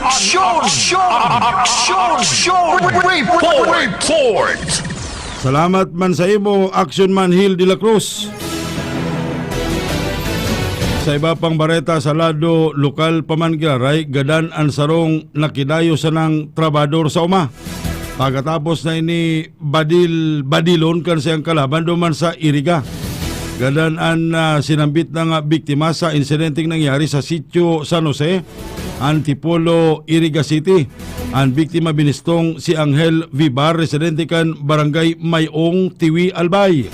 Aksyon! Aksyon! Aksyon! Report! Report! Salamat man sa imo, Action Man Hil de la Cruz. Sa iba pang bareta sa lado lokal pa man giraray, gadan an sarong nakidayo sanang trabahador sa uma. Pagkatapos na ini badil-badilon kan saiyang kalaban duman sa Iriga. Gadan an, ah, sinambit na nga biktima sa insidenteng nangyari sa Sitio San Jose, Antipolo, Iriga City. An biktima binistong si Angel Vivar, residente kan Barangay Mayong, Tiwi, Albay.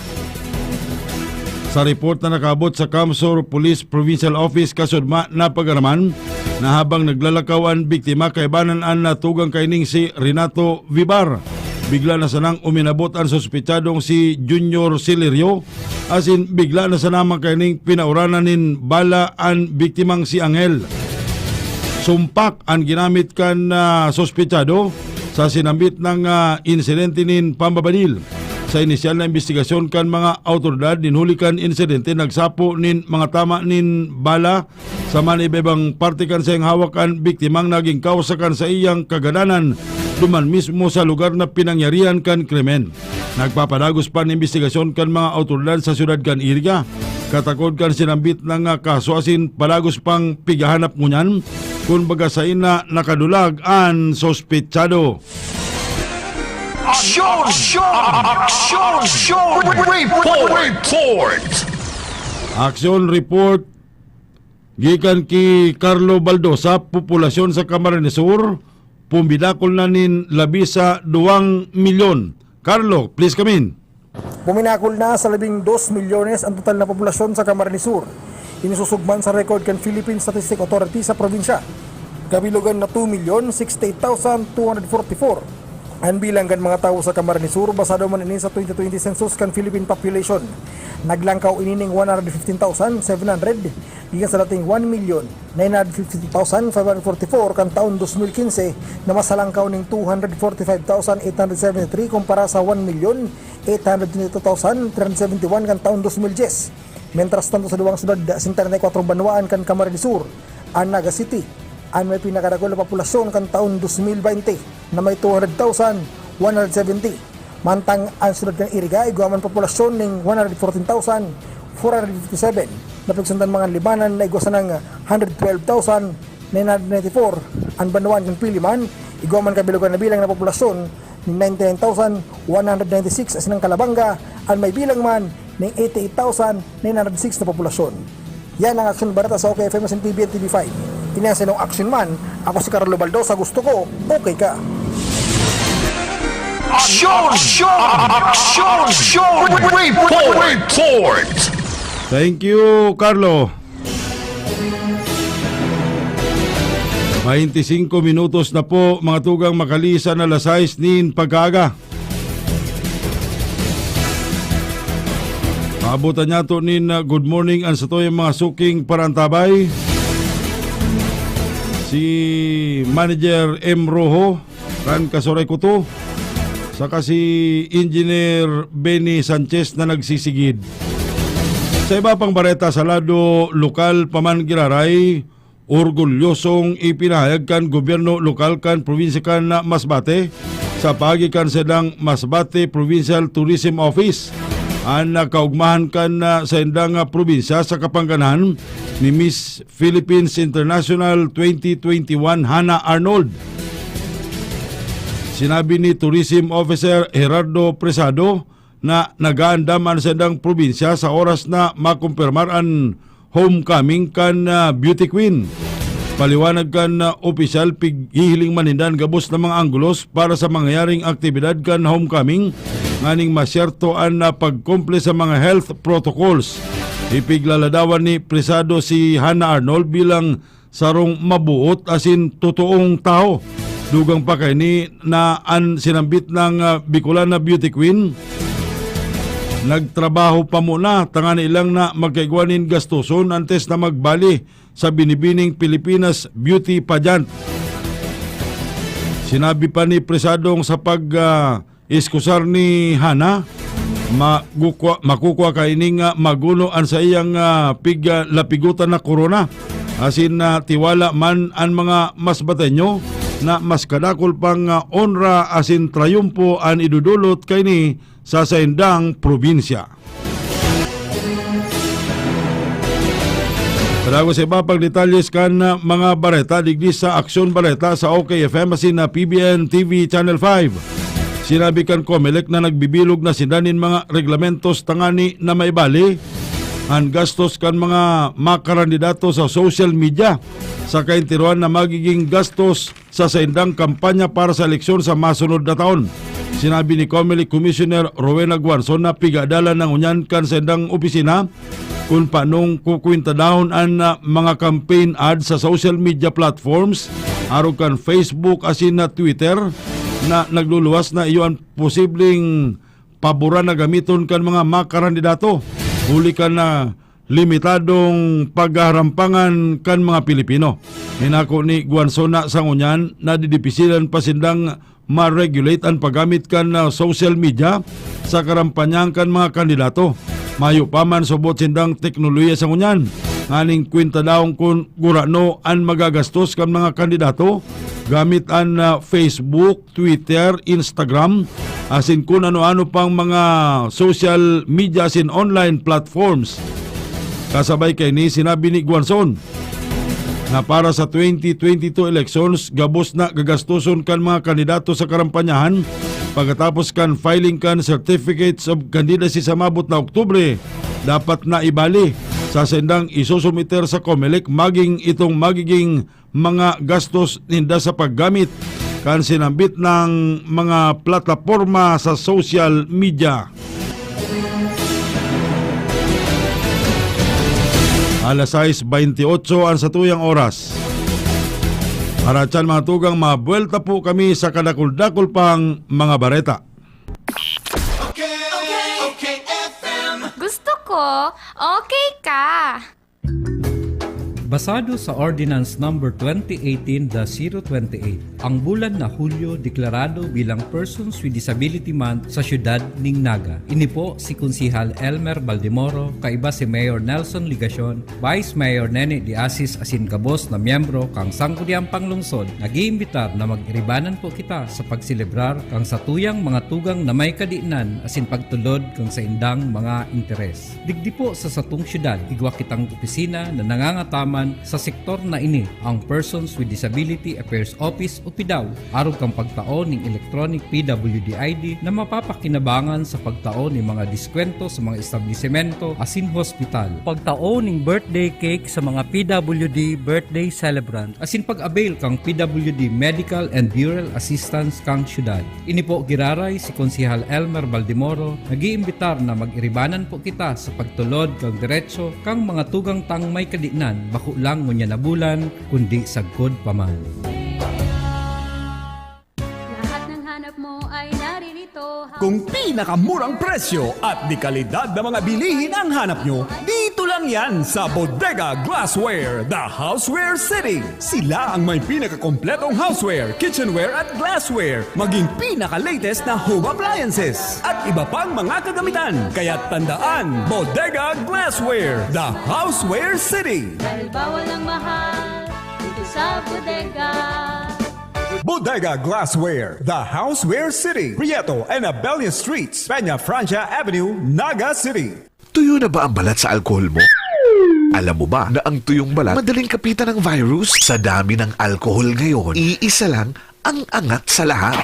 Sa report na nakaabot sa Kamsur Police Provincial Office, kasudma na pag-araman na habang naglalakaw an biktima, kaibanan an natugang kaining si Renato Vivar. Bigla na sanang uminabot an suspetsadong si Junior Celerio, asin bigla na sana man kaining pinauranan nin bala an biktimang si Angel. Sumpak an ginamit kan, ah, suspetsado sa sinambit na, ah, insidente nin pambabadil. Sa inisyal na imbestigasyon kan mga awtoridad, nin huli kan insidente, nagsapo nin mga tama nin bala sa man iba-ibang parte kan saiyang hawak an biktimang naging kawsa kan saiyang kagadanan duman mismo sa lugar na pinangyarihan kan krimen. Nagpapadagos pa an imbestigasyon kan mga awtoridad sa siyudad kan Iriga, katakod kan sinambit na nga kaso asin padagos pang pighahanap ngunyan kun baga saen na nakadulag an suspetsado. Aksyon! Aksyon! Aksyon! Report! Report! Action report gikan ki Carlo Baldosa, populasyon sa Camarines Sur, pumidakol na nin labi sa duwang milyon. Carlo, please come in. Puminakol na sa labing dos milyones ang total na populasyon sa Camarines Sur. Ini susugman sa record kan Philippine Statistics Authority sa probinsya. Kabilogan na two million sixty-eight thousand two hundred forty-four an bilang kan mga tawo sa Camarines Sur, basado man ini sa twenty twenty census kan Philippine population. Naglangkaw ini ning one hundred fifteen thousand seven hundred gikan sa dating one million nine hundred fifty-two thousand five hundred forty-four kan taon dos mil quince, na mas halangkaw ning two hundred forty-five thousand eight hundred seventy-three kumpara sa one million eight hundred twenty-two thousand three hundred seventy-one kan taon dos mil dyes. Mientras tanto, sa duwang syudad asin treinta y cuatro banwaan kan Camarines Sur, an Naga City an may pinakadakul na populasyon kan taon dos mil baynte, na may two hundred thousand one hundred seventy. Mantang an syudad kan Iriga igwa man populasyon ning one hundred fourteen thousand four hundred fifty-seven, napigsundan man kan Libmanan na igwa sanang hundred twelve thousand nine hundred ninety-four. An banwaan kan Piliman igwa man kabilogan na bilang na populasyon ning ninety-nine thousand one hundred ninety-six, asin an Calabanga an may bilang man ning eighty-eight thousand nine hundred six na populasyon. Yan ang Aksyon Bareta sa OK F M asin T V N T V five. Ini ang sinong Action Man. Ako si Carlo Baldosa. Gusto ko, okay ka. Aksyon! Aksyon! Aksyon! Report! Report! Thank you, Carlo. Baynte singko minutos na po, mga tugang, makalisan na alas sais nin pagkaaga. Paabotan niyato nin, uh, good morning an satuyang mga suking parantabay. Si Manager M Rojo, kan Kasuray Kuto, saka si Engineer Benny Sanchez na nagsisigid. Sa iba pang bareta sa lado lokal pa man giraray, orgulyosong ipinahayag kan gobyerno lokal kan probinsya kan Masbate sa paagi kan saindang Masbate Provincial Tourism Office. an, ah, kaugmahan kan, ah, saindang, ah, probinsya sa kapangganan ni Miss Philippines International twenty twenty-one, Hannah Arnold. Sinabi ni Tourism Officer Gerardo Presado na nag-aandam an saindang probinsya sa oras na makumpirmar an homecoming kan, ah, beauty queen. Paliwanag kan, ah, opisyal, pighihiling man ninda an gabos na mga anggulos para sa mangyayaring aktibidad kan homecoming, nganing masyerto an, ah, pagkumple sa mga health protocols. Ipiglaladawan ni Presado si Hannah Arnold bilang sarong mabuot asin totoong tawo. Dugang pa kaini na an sinambit nang, ah, Bicolana beauty queen nagtrabaho pa muna tangani lang na magkaigwa nin gastoson antes na magbali sa binibining Pilipinas Beauty Pageant. Sinabi pa ni Presadong sa pag, ah, iskusar ni Hana, magukwa-, makukwa kaining, ah, maguno an saiyang, ah, pig-, ah, lapigotan na korona. Asin, ah, tiwala man an mga Masbateño na mas kadakul pang, ah, onra asin trayumpo an idudulot kaini sa saindang probinsya. Padagos sa iba pang detalles kan, ah, mga bareta digdi sa Aksyon Bareta sa OK F M asin na P B N T V Channel five. Sinabi kan Comelec na nagbibilog na sinda nin mga reglamentos tangani na maibali an gastos kan mga makarandidato sa social media sa kaintiroan na magiging gastos sa saindang kampanya para sa eleksyon sa masunod na taon. Sinabi ni Comelec Commissioner Rowena Guanzon na pigadalan na ngunyan kan saindang opisina kun paanong kukwintadahon an, ah, mga campaign ads sa social media platforms, arog kan Facebook asin na Twitter, na nagluluwas na iyo an posibleng paboran na gamiton kan mga makarandidato, huli kan, ah, limitadong paghaharampangan kan mga Pilipino. Hinako ni Guanzon na sa ngunyan, nadidipisilan pa sindang ma-regulate an paggamit kan, ah, social media sa karampanyahan kan mga kandidato. Mayo pa man subot sindang teknolohiya sa ngunyan, nganing kwintadahon kun gurano an magagastos kan mga kandidato gamit an, ah, Facebook, Twitter, Instagram, asin kun ano-ano pang mga social media asin online platforms. Kasabay kaini, sinabi ni Guanzon na para sa twenty twenty-two elections, gabos na gagastoson kan mga kandidato sa karampanyahan pagkatapos kan filing kan Certificates of Candidacy sa maabot na Oktubre, dapat na ibali sa sendang isusumiter sa Comelec maging itong magiging mga gastos ninda sa paggamit kan sinambit ng mga plataporma sa social media. Alas sais bentiocho an satuyang oras. Para dyan, mga tugang, mabuelta po kami sa kadakul-dakul pang mga bareta. Okay, okay, okay, F M. Gusto ko, okay ka. Basado sa Ordinance Number twenty eighteen dash zero twenty eight, ang bulan na Hulyo deklarado bilang Persons with Disability Month sa siyudad ning Naga. Ini po si Konsehal Elmer Baldemoro, kaiba si Mayor Nelson Legacion, Vice Mayor Nene de Asis asin gabos na miyembro kan Sangguniang Panglungsod, nag-iimbitar na mag-iribanan po kita sa pagselebrar kan satuyang mga tugang na may kadinan asin pagtulod kan saindang mga interes. Digdi po sa satong syudad, igwa kitang opisina na nangangataman sa sektor na ini, ang Persons with Disability Affairs Office o PDAW, arog kan pagtao ning electronic P W D I D na mapapakinabangan sa pagtao ning mga diskwento sa mga establisemento asin hospital, pagtao ning birthday cake sa mga P W D birthday celebrant, asin pag-avail kan P W D Medical and Burial Assistance kan syudad. Ini po giraray si Konsehal Elmer Baldemoro, nag-iimbitar na mag-iribanan po kita sa pagtulod kan derecho kan mga tugang tang may kadinan, bako lang ngunyan na bulan, kundi sagkod pa man. Lahat ng hanap mo ay naririto. Kung pinakamurang presyo at dekalidad na mga bilihin ang hanap nyo, dito lang yan sa Bodega Glassware, The Houseware City. Sila ang may pinakakompletong houseware, kitchenware at glassware, maging pinaka-latest na home appliances at iba pang mga kagamitan. Kaya tandaan, Bodega Glassware, The Houseware City. Dahil bawal ang mahal dito sa bodega. Bodega Glassware, the Houseware City, Prieto and Abella Streets, Peña Francia Avenue, Naga City. Tuyo na ba ang balat sa alkohol mo? Alam mo ba na ang tuyong balat madaling kapitan ng virus? Sa dami ng alkohol ngayon, iisa lang ang angat sa lahat.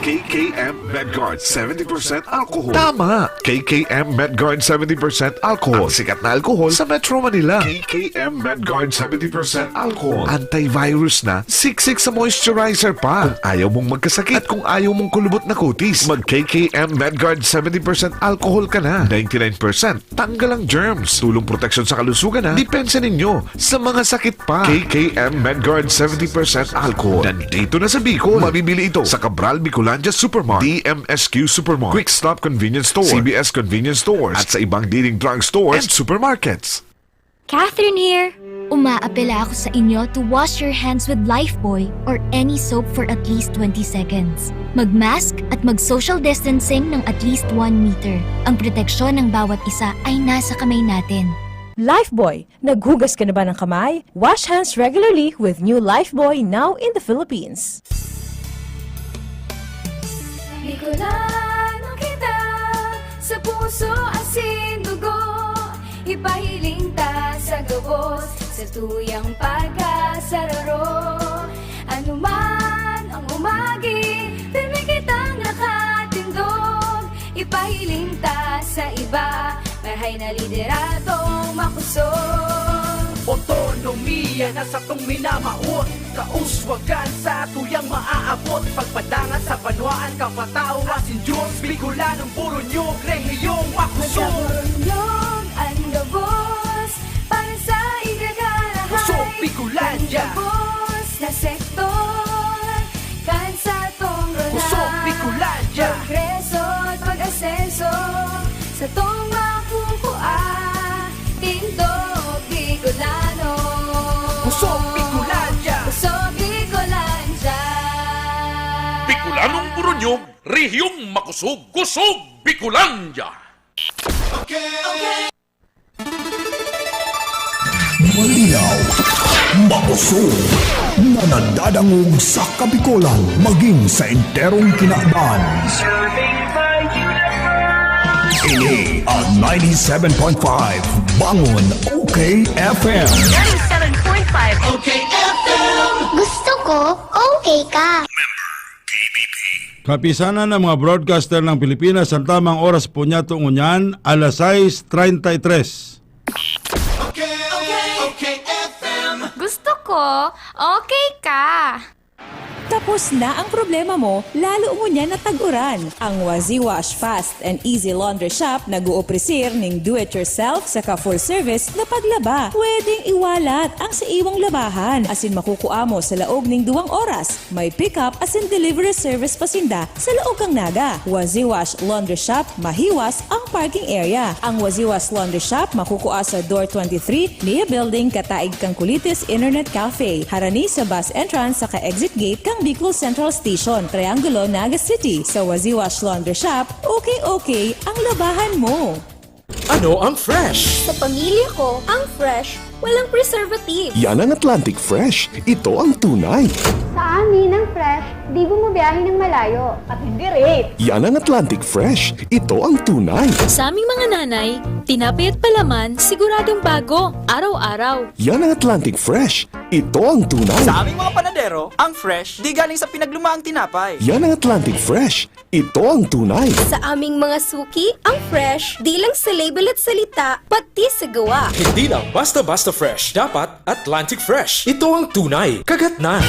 K K M Medguard seventy percent alcohol. Tama! K K M Medguard seventy percent alcohol. Ang sikat na alkohol sa Metro Manila. K K M Medguard seventy percent alcohol. Antivirus na, siksik sa moisturizer pa. Kung ayaw mong magkasakit at kung ayaw mong kulubot na kutis, mag K K M Medguard seventy percent alcohol ka na. Ninety-nine percent tanggal ang germs. Tulong proteksyon sa kalusugan na depensa ninyo sa mga sakit pa. K K M Medguard seventy percent alcohol. Nandito na sa Bicol. Mabibili ito sa Cabral Bicolandia Supermart, D M S Q Supermart, Quick Stop Convenience Store, C B S Convenience Stores, at sa ibang leading drug stores and supermarkets. Catherine here! Umaapela ako sa inyo to wash your hands with Lifebuoy or any soap for at least twenty seconds. Mag-mask at mag-social distancing ng at least one meter. Ang proteksyon ng bawat isa ay nasa kamay natin. Lifebuoy, naghugas ka na ba ng kamay? Wash hands regularly with new Lifebuoy, now in the Philippines. Bicolano kita, sa puso asin dugo, ipahiling ta sa gabos, sa tuyang pagkasararo. Anuman ang umagi, pirmi kitang nakatindog, ipahiling ta sa iba, marahay na lideradong makusog. Otonomiya na satong minamawot, kauswagan sa tuyang maaabot, pagpadangat sa banwaan, kapataw asin Diyos, Bicolanong burunyog, rehiyong makusog. Magkaburunyog an gabos para sa igagarahay. Kusog Bicolandia. Kan gabos na sektor, kan satong Kusog Bicolandia. Progreso at pag-asenso, satong makukua, tindog Bicolano. Kusog Bicolandia. Kusog Bicolandia. Bicolanong burunyog, rehiyong makusog, Kusog Bicolandia. Malinaw, makusog, na nadadangog sa Kabikolan maging sa enterong kinaban. Ini ang ninety-seven point five Bangon O K F M. Ninety-seven point five O K F M. Gusto ko, okay ka. Kapisanan ng mga broadcaster ng Pilipinas, ang tamang oras po niya tungo niyan, alas sais treinta y tres. Gusto ko, okay ka. Tapos na ang problema mo, lalo ngunyan na tag-uran. Ang Waziwash Fast and Easy Laundry Shop nag-ooprisir ning do-it-yourself saka full-service na paglaba. Pwedeng iwalat ang sa iwang labahan, asin makukua mo sa laog ning duwang oras. May pick-up asin delivery service pa sinda sa laog kan Naga. Waziwash Laundry Shop, mahiwas ang parking area. Ang Waziwash Laundry Shop makukua sa Door twenty-three, Nia Building, kataig kan Kulitis Internet Cafe, harani sa bus entrance saka exit gate kan Bicol Central Station, Triangulo, Naga City. Sa Waziwash Laundry Shop, okay-okay ang labahan mo. Ano ang fresh? Sa pamilya ko, ang fresh, walang preservative. Yan ang Atlantic Fresh. Ito ang tunay. Sa amin, ang fresh, di bumabiyahe ng malayo. At hindi rate. Yan ang Atlantic Fresh. Ito ang tunay. Sa aming mga nanay, tinapay at palaman, siguradong bago, araw-araw. Yan ang Atlantic Fresh. Ito ang tunay. Sa aming mga panadero, ang fresh, di galing sa pinaglumaang tinapay. Yan ang Atlantic Fresh. Ito ang tunay. Sa aming mga suki, ang fresh, di lang sa label at salita, pati sa gawa. Hindi lang basta-basta fresh. Dapat Atlantic Fresh. Ito ang tunay. Kagat na.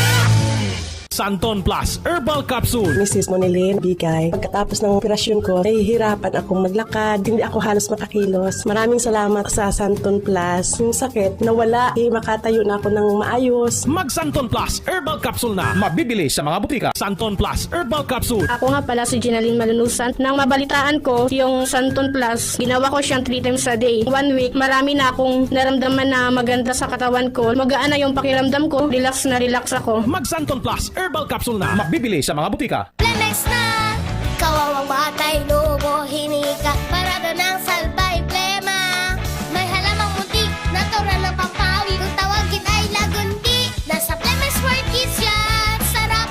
Santon Plus Herbal Capsule. Misis Monilin Bigay, pagkatapos ng operasyon ko, nahihirapan akong maglakad. Hindi ako halos makakilos. Maraming salamat sa Santon Plus. Yung sakit, nawala. Eh, makatayo na ako ng maayos. Mag Santon Plus Herbal Capsule na. Mabibili sa mga butika. Santon Plus Herbal Capsule. Ako nga pala si Ginaline Malunusan. Nang mabalitaan ko yung Santon Plus, ginawa ko siyang three times a day. One week, marami na akong naramdaman na maganda sa katawan ko. Magaan na yung pakiramdam ko. Relax na relax ako. Mag Santon Plus Herbal Capsule na. Mabibili sa mga butika. Flemex na! Kawawang batay, lobo, hinika, parado ng salbay, plema. May halamang munti, natural ng pampawi. Kung tawagin ay lagundi, nasa Flemex World Kids yan. Sarap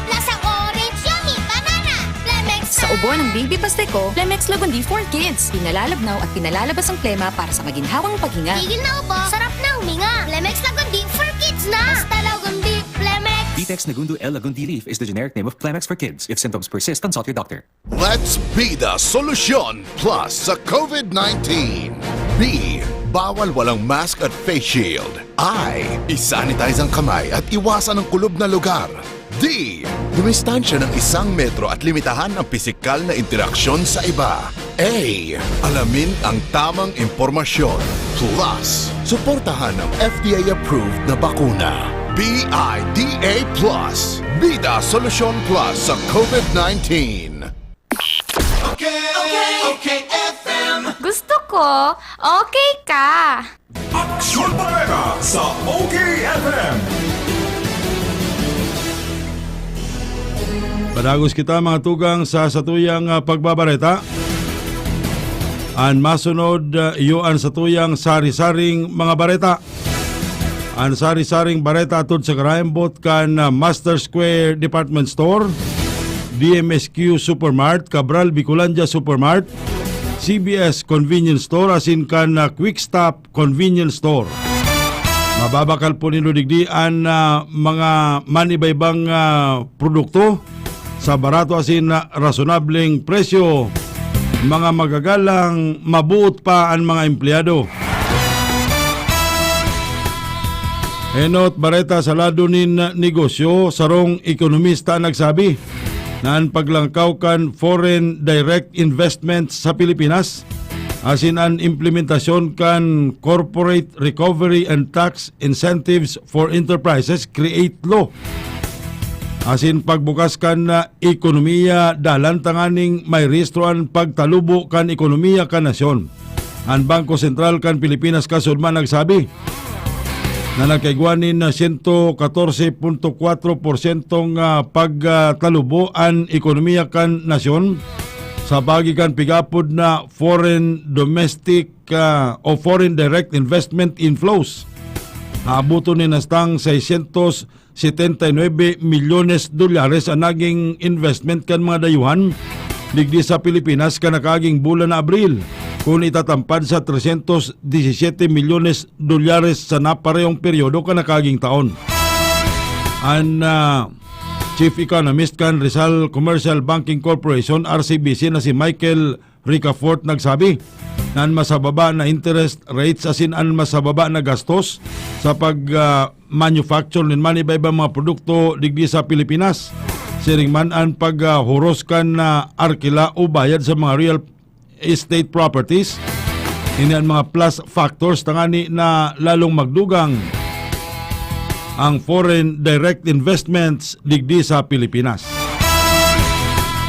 Buwan ng Baby Pasteco, Plemex Lagundi for Kids. Pinalalabnaw at pinalalabas ang plema para sa maginhawang paghinga. Tigil na ubo, sarap na huminga. Plemex Lagundi for Kids na! Basta Lagundi, Plemex! Bitex Negundo L Lagundi Leaf is the generic name of Plemex for Kids. If symptoms persist, consult your doctor. Let's be the solution plus sa COVID nineteen. B, bawal walang mask at face shield. I, isanitize ang kamay at iwasan ang kulob na lugar. D, dumistansya ng isang metro at limitahan ang pisikal na interaksyon sa iba. A, alamin ang tamang impormasyon. Plus, suportahan ang F D A-approved na bakuna. B I D A plus. Bida Solusyon Plus sa COVID nineteen. Okay, okay, okay, F M. Gusto ko, okay ka. Aksyon Bareta sa O K F M. Padagos kita, mga tugang, sa satuyang, ah, pagbabareta. An masunod, ah, iyo an satuyang sari-saring mga bareta. An sari-saring bareta atod sa karaimbot kan, ah, Master Square Department Store, D M S Q Supermart, Cabral Bicolandia Supermart, C B S Convenience Store asin kan, ah, Quick Stop Convenience Store. Mababakal po nindo digdi an, ah, mga manibaybang, ah, produkto sa barato asin, ah, rasonableng presyo. Mga magagalang, mabuot pa an mga empleyado. Enot bareta sa lado nin negosyo, sarong ekonomista nagsabi na an paglangkaw kan foreign direct investments sa Pilipinas asin an implementasyon kan Corporate Recovery and Tax Incentives for Enterprises, create law, asin pagbukas kan, ah, ekonomiya dalan tanganing mairehistro an pagtalubo kan ekonomiya kan nasyon. An Bangko Sentral kan Pilipinas kasunod man nagsabi na nagkaigwa nin, ah, sento katorse punto kwatro porsyentong, ah, pagtalubo an ekonomiya kan nasyon sa paagi kan pig-apod na foreign domestic, ah, o foreign direct investment inflows. Naaboton nin hastang seiscientos setenta y nuebe milyones dolyares an naging investment kan mga dayuhan digdi sa Pilipinas kan nakaaging bulan na Abril, kun itatampad sa trescientos diecisiete milyones dolyares sa naparehong peryodo kan nakaaging taon. An, ah, Chief Economist kan Rizal Commercial Banking Corporation, R C B C, na si Michael Ricafort nagsabi na an mas mababa na interest rates asin an mas mababa na gastos sa pag, ah, manufacture nin man iba-ibang mga produkto digdi sa Pilipinas. Siring man an paghuros kan, ah, arkila o bayad sa mga real estate properties. Ini an mga plus factors tangani na lalong magdugang ang foreign direct investments digdi sa Pilipinas.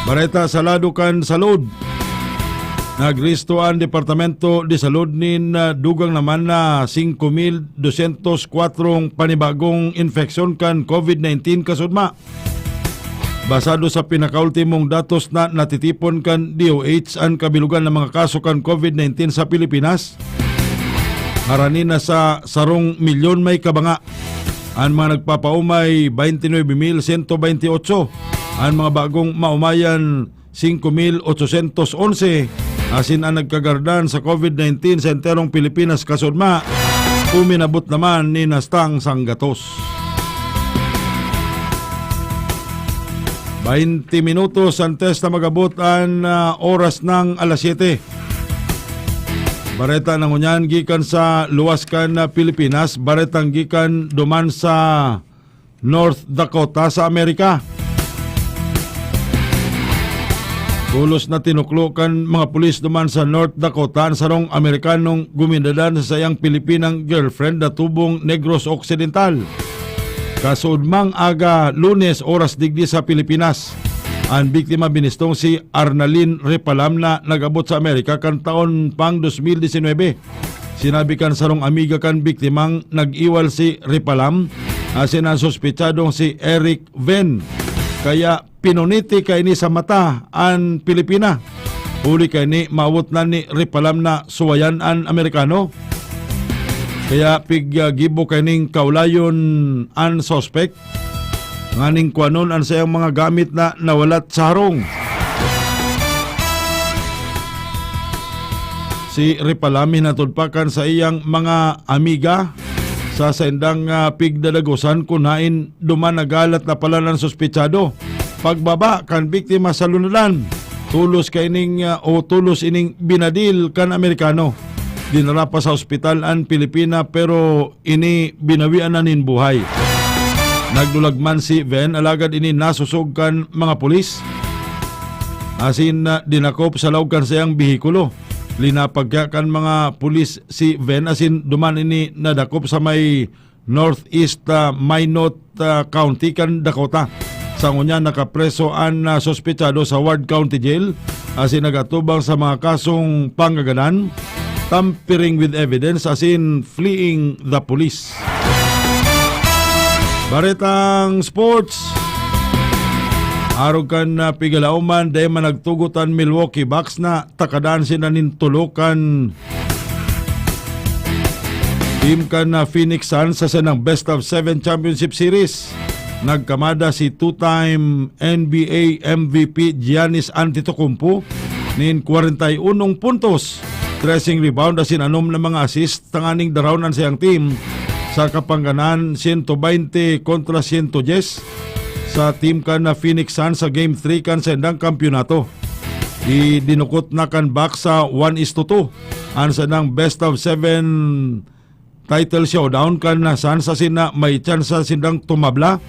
Bareta sa lado kan salud. Nagrehisto an Departamento de Salud nin, ah, dugang naman na singko mil dosyentos kwatro panibagong infeksyon kan COVID nineteen kasudma. Basado sa pinakaultimong datos na natitipon kan D O H, an kabilugan ng mga kaso kan COVID nineteen sa Pilipinas harani na sa sarong milyon may kabanga. An mga nagpapaumay, twenty-nine mil sento twenty-otso. An mga bagong maumayan, singko mil otsosyentos onse. Asin an nagkagardan sa COVID nineteen sa enterong Pilipinas kasudma, uminabot naman nin hastang sanggatos. Baynte minutos antes na mag-abot an, ah, oras ng alas siyete. Bareta na ngunyan gikan sa luwas kan, ah, Pilipinas, baretang gikan duman sa North Dakota sa Amerika. Pulos na tinuklo kan mga pulis duman sa North Dakota an sarong Amerikanong guminadan sa saiyang Pilipinang girlfriend na tubong Negros Occidental. Kasuodmang aga Lunes, oras digdi sa Pilipinas, an biktima binistong si Arnalyn Repalam na nag-abot sa Amerika kan taon pang dos mil disinwebe. Sinabi kan sarong amiga kan biktimang nag-iwal si Repalam, asin an suspetsadong si Eric Ven. Kaya pinuniti kaini sa mata an Pilipina. Huli kaini, mawot na ni Repalam na suwayan an Amerikano. Kaya piggibo kaining kaulayon an suspek nganing kuanon an saiyang mga gamit na nawalat sa harong. Si Ripalami hinatod pa kan saiyang mga amiga sa saindang, ah, pigdadagosan kun haen duman nagalat na pala an suspetsado. Pagbaba kan biktima sa lunadan, tolos kaining, ah, o tolos ining binadil kan Amerikano. Dinara pa sa ospital an Pilipina, pero ini binawian na nin buhay. Nagdulag man si Ven, alagad ini nasosog kan mga pulis. Asin, ah, dinakop sa laog kan saiyang behikulo. Linapag kaya kan mga pulis si Ven asin duman ini nadakop sa may Northeast, ah, Minot, ah, County kan Dakota. Sa ngunyan, nakapreso an, ah, suspetsado sa Ward County Jail asin nagatubang sa mga kasong panggaganan, tampering with evidence asin fleeing the police. Baretang sports. Arog kan, ah, pigalaoman, dai man nagtugot an Milwaukee Bucks na takadan sinda nin tulo kan team kan, ah, Phoenix Suns sa saindang best of seven championship series. Nagkamada si two-time N B A M V P Giannis Antetokounmpo nin kwarenta y unong puntos, treseng rebound asin anom na mga assist tanganing daraw an saiyang team sa kapangganan sento baynte kontra sento dyes sa team kan na Phoenix Suns sa Game three kan saindang kampiyonato. Idinukot na kan Bucks sa one is to two an saindang best of seven title showdown kan Suns asin na may tsansa sindang tumabla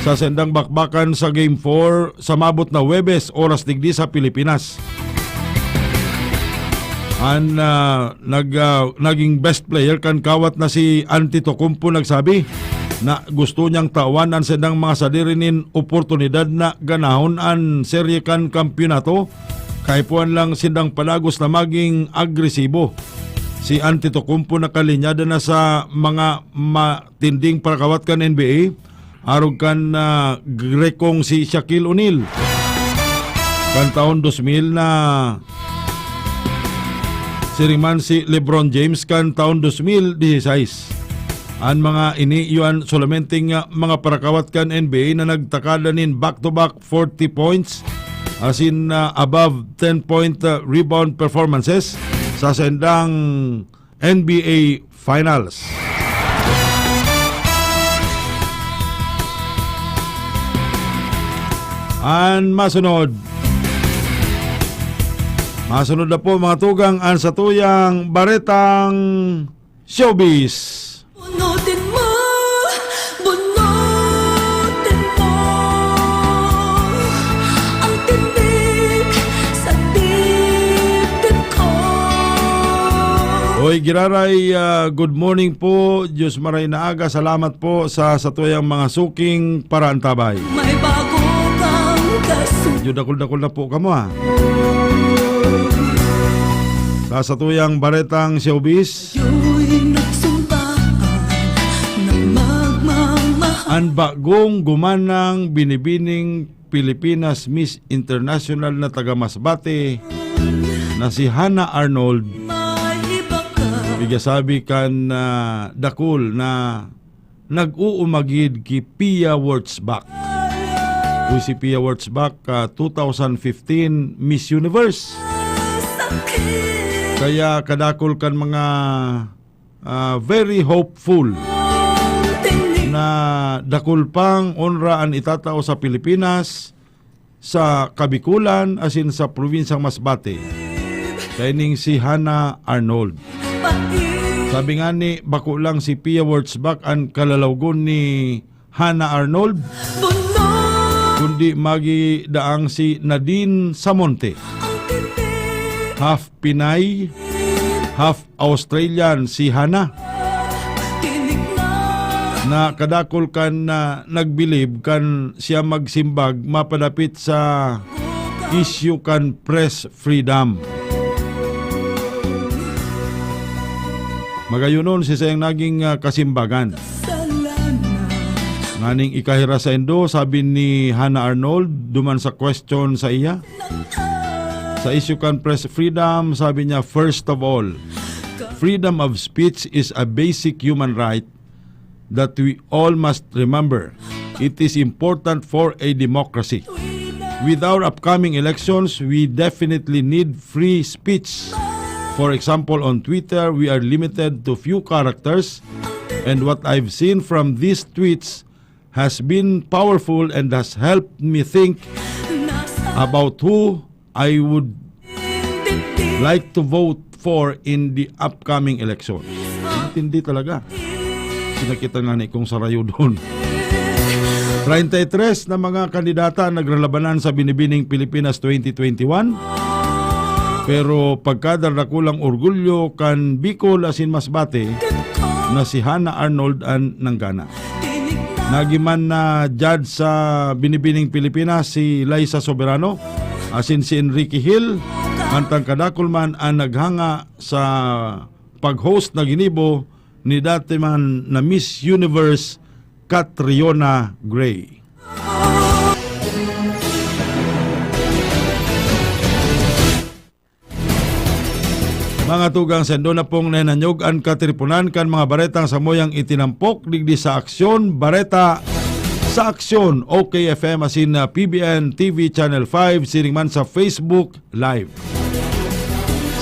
sa saindang bakbakan sa Game four sa maabot na Huwebes, oras digdi sa Pilipinas. An, ah, nag-, ah, naging best player kan kawat na si Antetokounmpo nagsabi na gusto niyang tawan an saindang mga sadiri nin oportunidad na ganahon an serye kan kampiyonato. Kaipuhan lang sindang padagos na maging agresibo. Si Antetokounmpo nakalinyada na sa mga matinding parakawat kan N B A, arog kan, ah, Grekong si Shaquille O'Neal. Kan taon dos mil na siring man si LeBron James kan taon dos mil dieciséis. An mga ini, iyo an solamenteng, ah, mga parakawat kan N B A na nagtakada nin back-to-back forty points, asin, ah, above ten point, ah, rebound performances sa saindang N B A Finals. An masunod. Masunod na po, mga tugang, an satuyang baretang showbiz. Bunutin mo, bunutin mo ang tinik sa dibdib ko. Oy, Giraray, ah, good morning po. Diyos maray na aga. Salamat po sa satuyang mga suking paraantabay. May bago kang kasunod. Medyo dakul-dakul na po kamo, ah. Sa satuyang baretang showbiz. Ako'y nagsumbaan na magmamahal. An bagong gumanang binibining Pilipinas Miss International na taga Masbate na si Hannah Arnold, May iba ka. Pigasabi kan, ah, dakul na nag-uumagid ki Pia Wurtzbach. Uy, si Pia Wurtzbach, ah, two thousand fifteen Miss Universe. Kaya kadakul kan mga, ah, very hopeful na dakul pang onra an itatao sa Pilipinas, sa Kabikulan asin sa probinsyang Masbate, kaining si Hannah Arnold. Sabi ngani, bako lang si Pia Wurtzbach an kalalawgon ni Hannah Arnold, kundi magidaang si Nadine Samonte. Half Pinay, half Australian si Hannah, na kadakul kan, ah, nagbilib kan siya magsimbag mapadapit sa isyu kan press freedom. Magayonon si sayang naging, ah, kasimbagan. Nganing ikahiras saindo, sabi ni Hannah Arnold, duman sa question sa iya. Sa isyu kan press freedom, sabi niya, "First of all, freedom of speech is a basic human right that we all must remember. It is important for a democracy. With our upcoming elections, we definitely need free speech." For example, on Twitter, we are limited to few characters. And what I've seen from these tweets has been powerful and has helped me think about who I would like to vote for in the upcoming election. Matindi talaga. Sinakita nga ni kong sarayo doon. Treinta y tres na mga kandidata ang naglalabanan sa Binibining Pilipinas twenty twenty-one. Pero pagkadarakulang orgulyo kan Bicol asin Masbate na si Hannah Arnold an nanggana. Nagiman na judge sa Binibining Pilipinas si Liza Soberano asin si Enrique Hill, mantang kadakul man an naghanga sa pag-host na ginibo ni dati man na Miss Universe, Catriona Gray. Mga tugang, saindo na pong nahinanyog an katiriponan kan mga baretang samuyang itinampok digdi sa Aksyon, Bareta sa Aksyon, O K F M asin na P B N T V Channel five, siring man sa Facebook Live.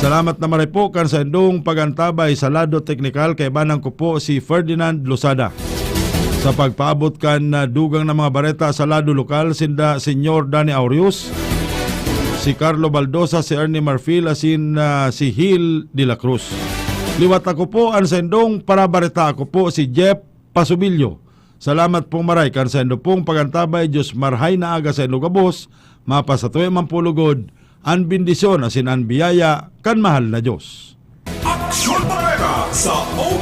Salamat na maray po kan saindong pag-antabay sa lado teknikal. Kaibanan ko po si Ferdinand Losada. Sa pagpaabot kan, ah, dugang na mga bareta sa lado lokal, sinda Senyor Danny Aureus, si Carlo Baldosa, si Ernie Marfil, asin, ah, si Hil de la Cruz. Liwat ako po an saindong parabareta, ako po si Jeff Pasubilyo. Salamat pong maray kan saindo pong pag-antabay. Diyos marhay na aga saindo gabos. Mapasatuya man po lugod an bendisyon asin an biyaya kan mahal na Diyos. Aksyon Bareta sa O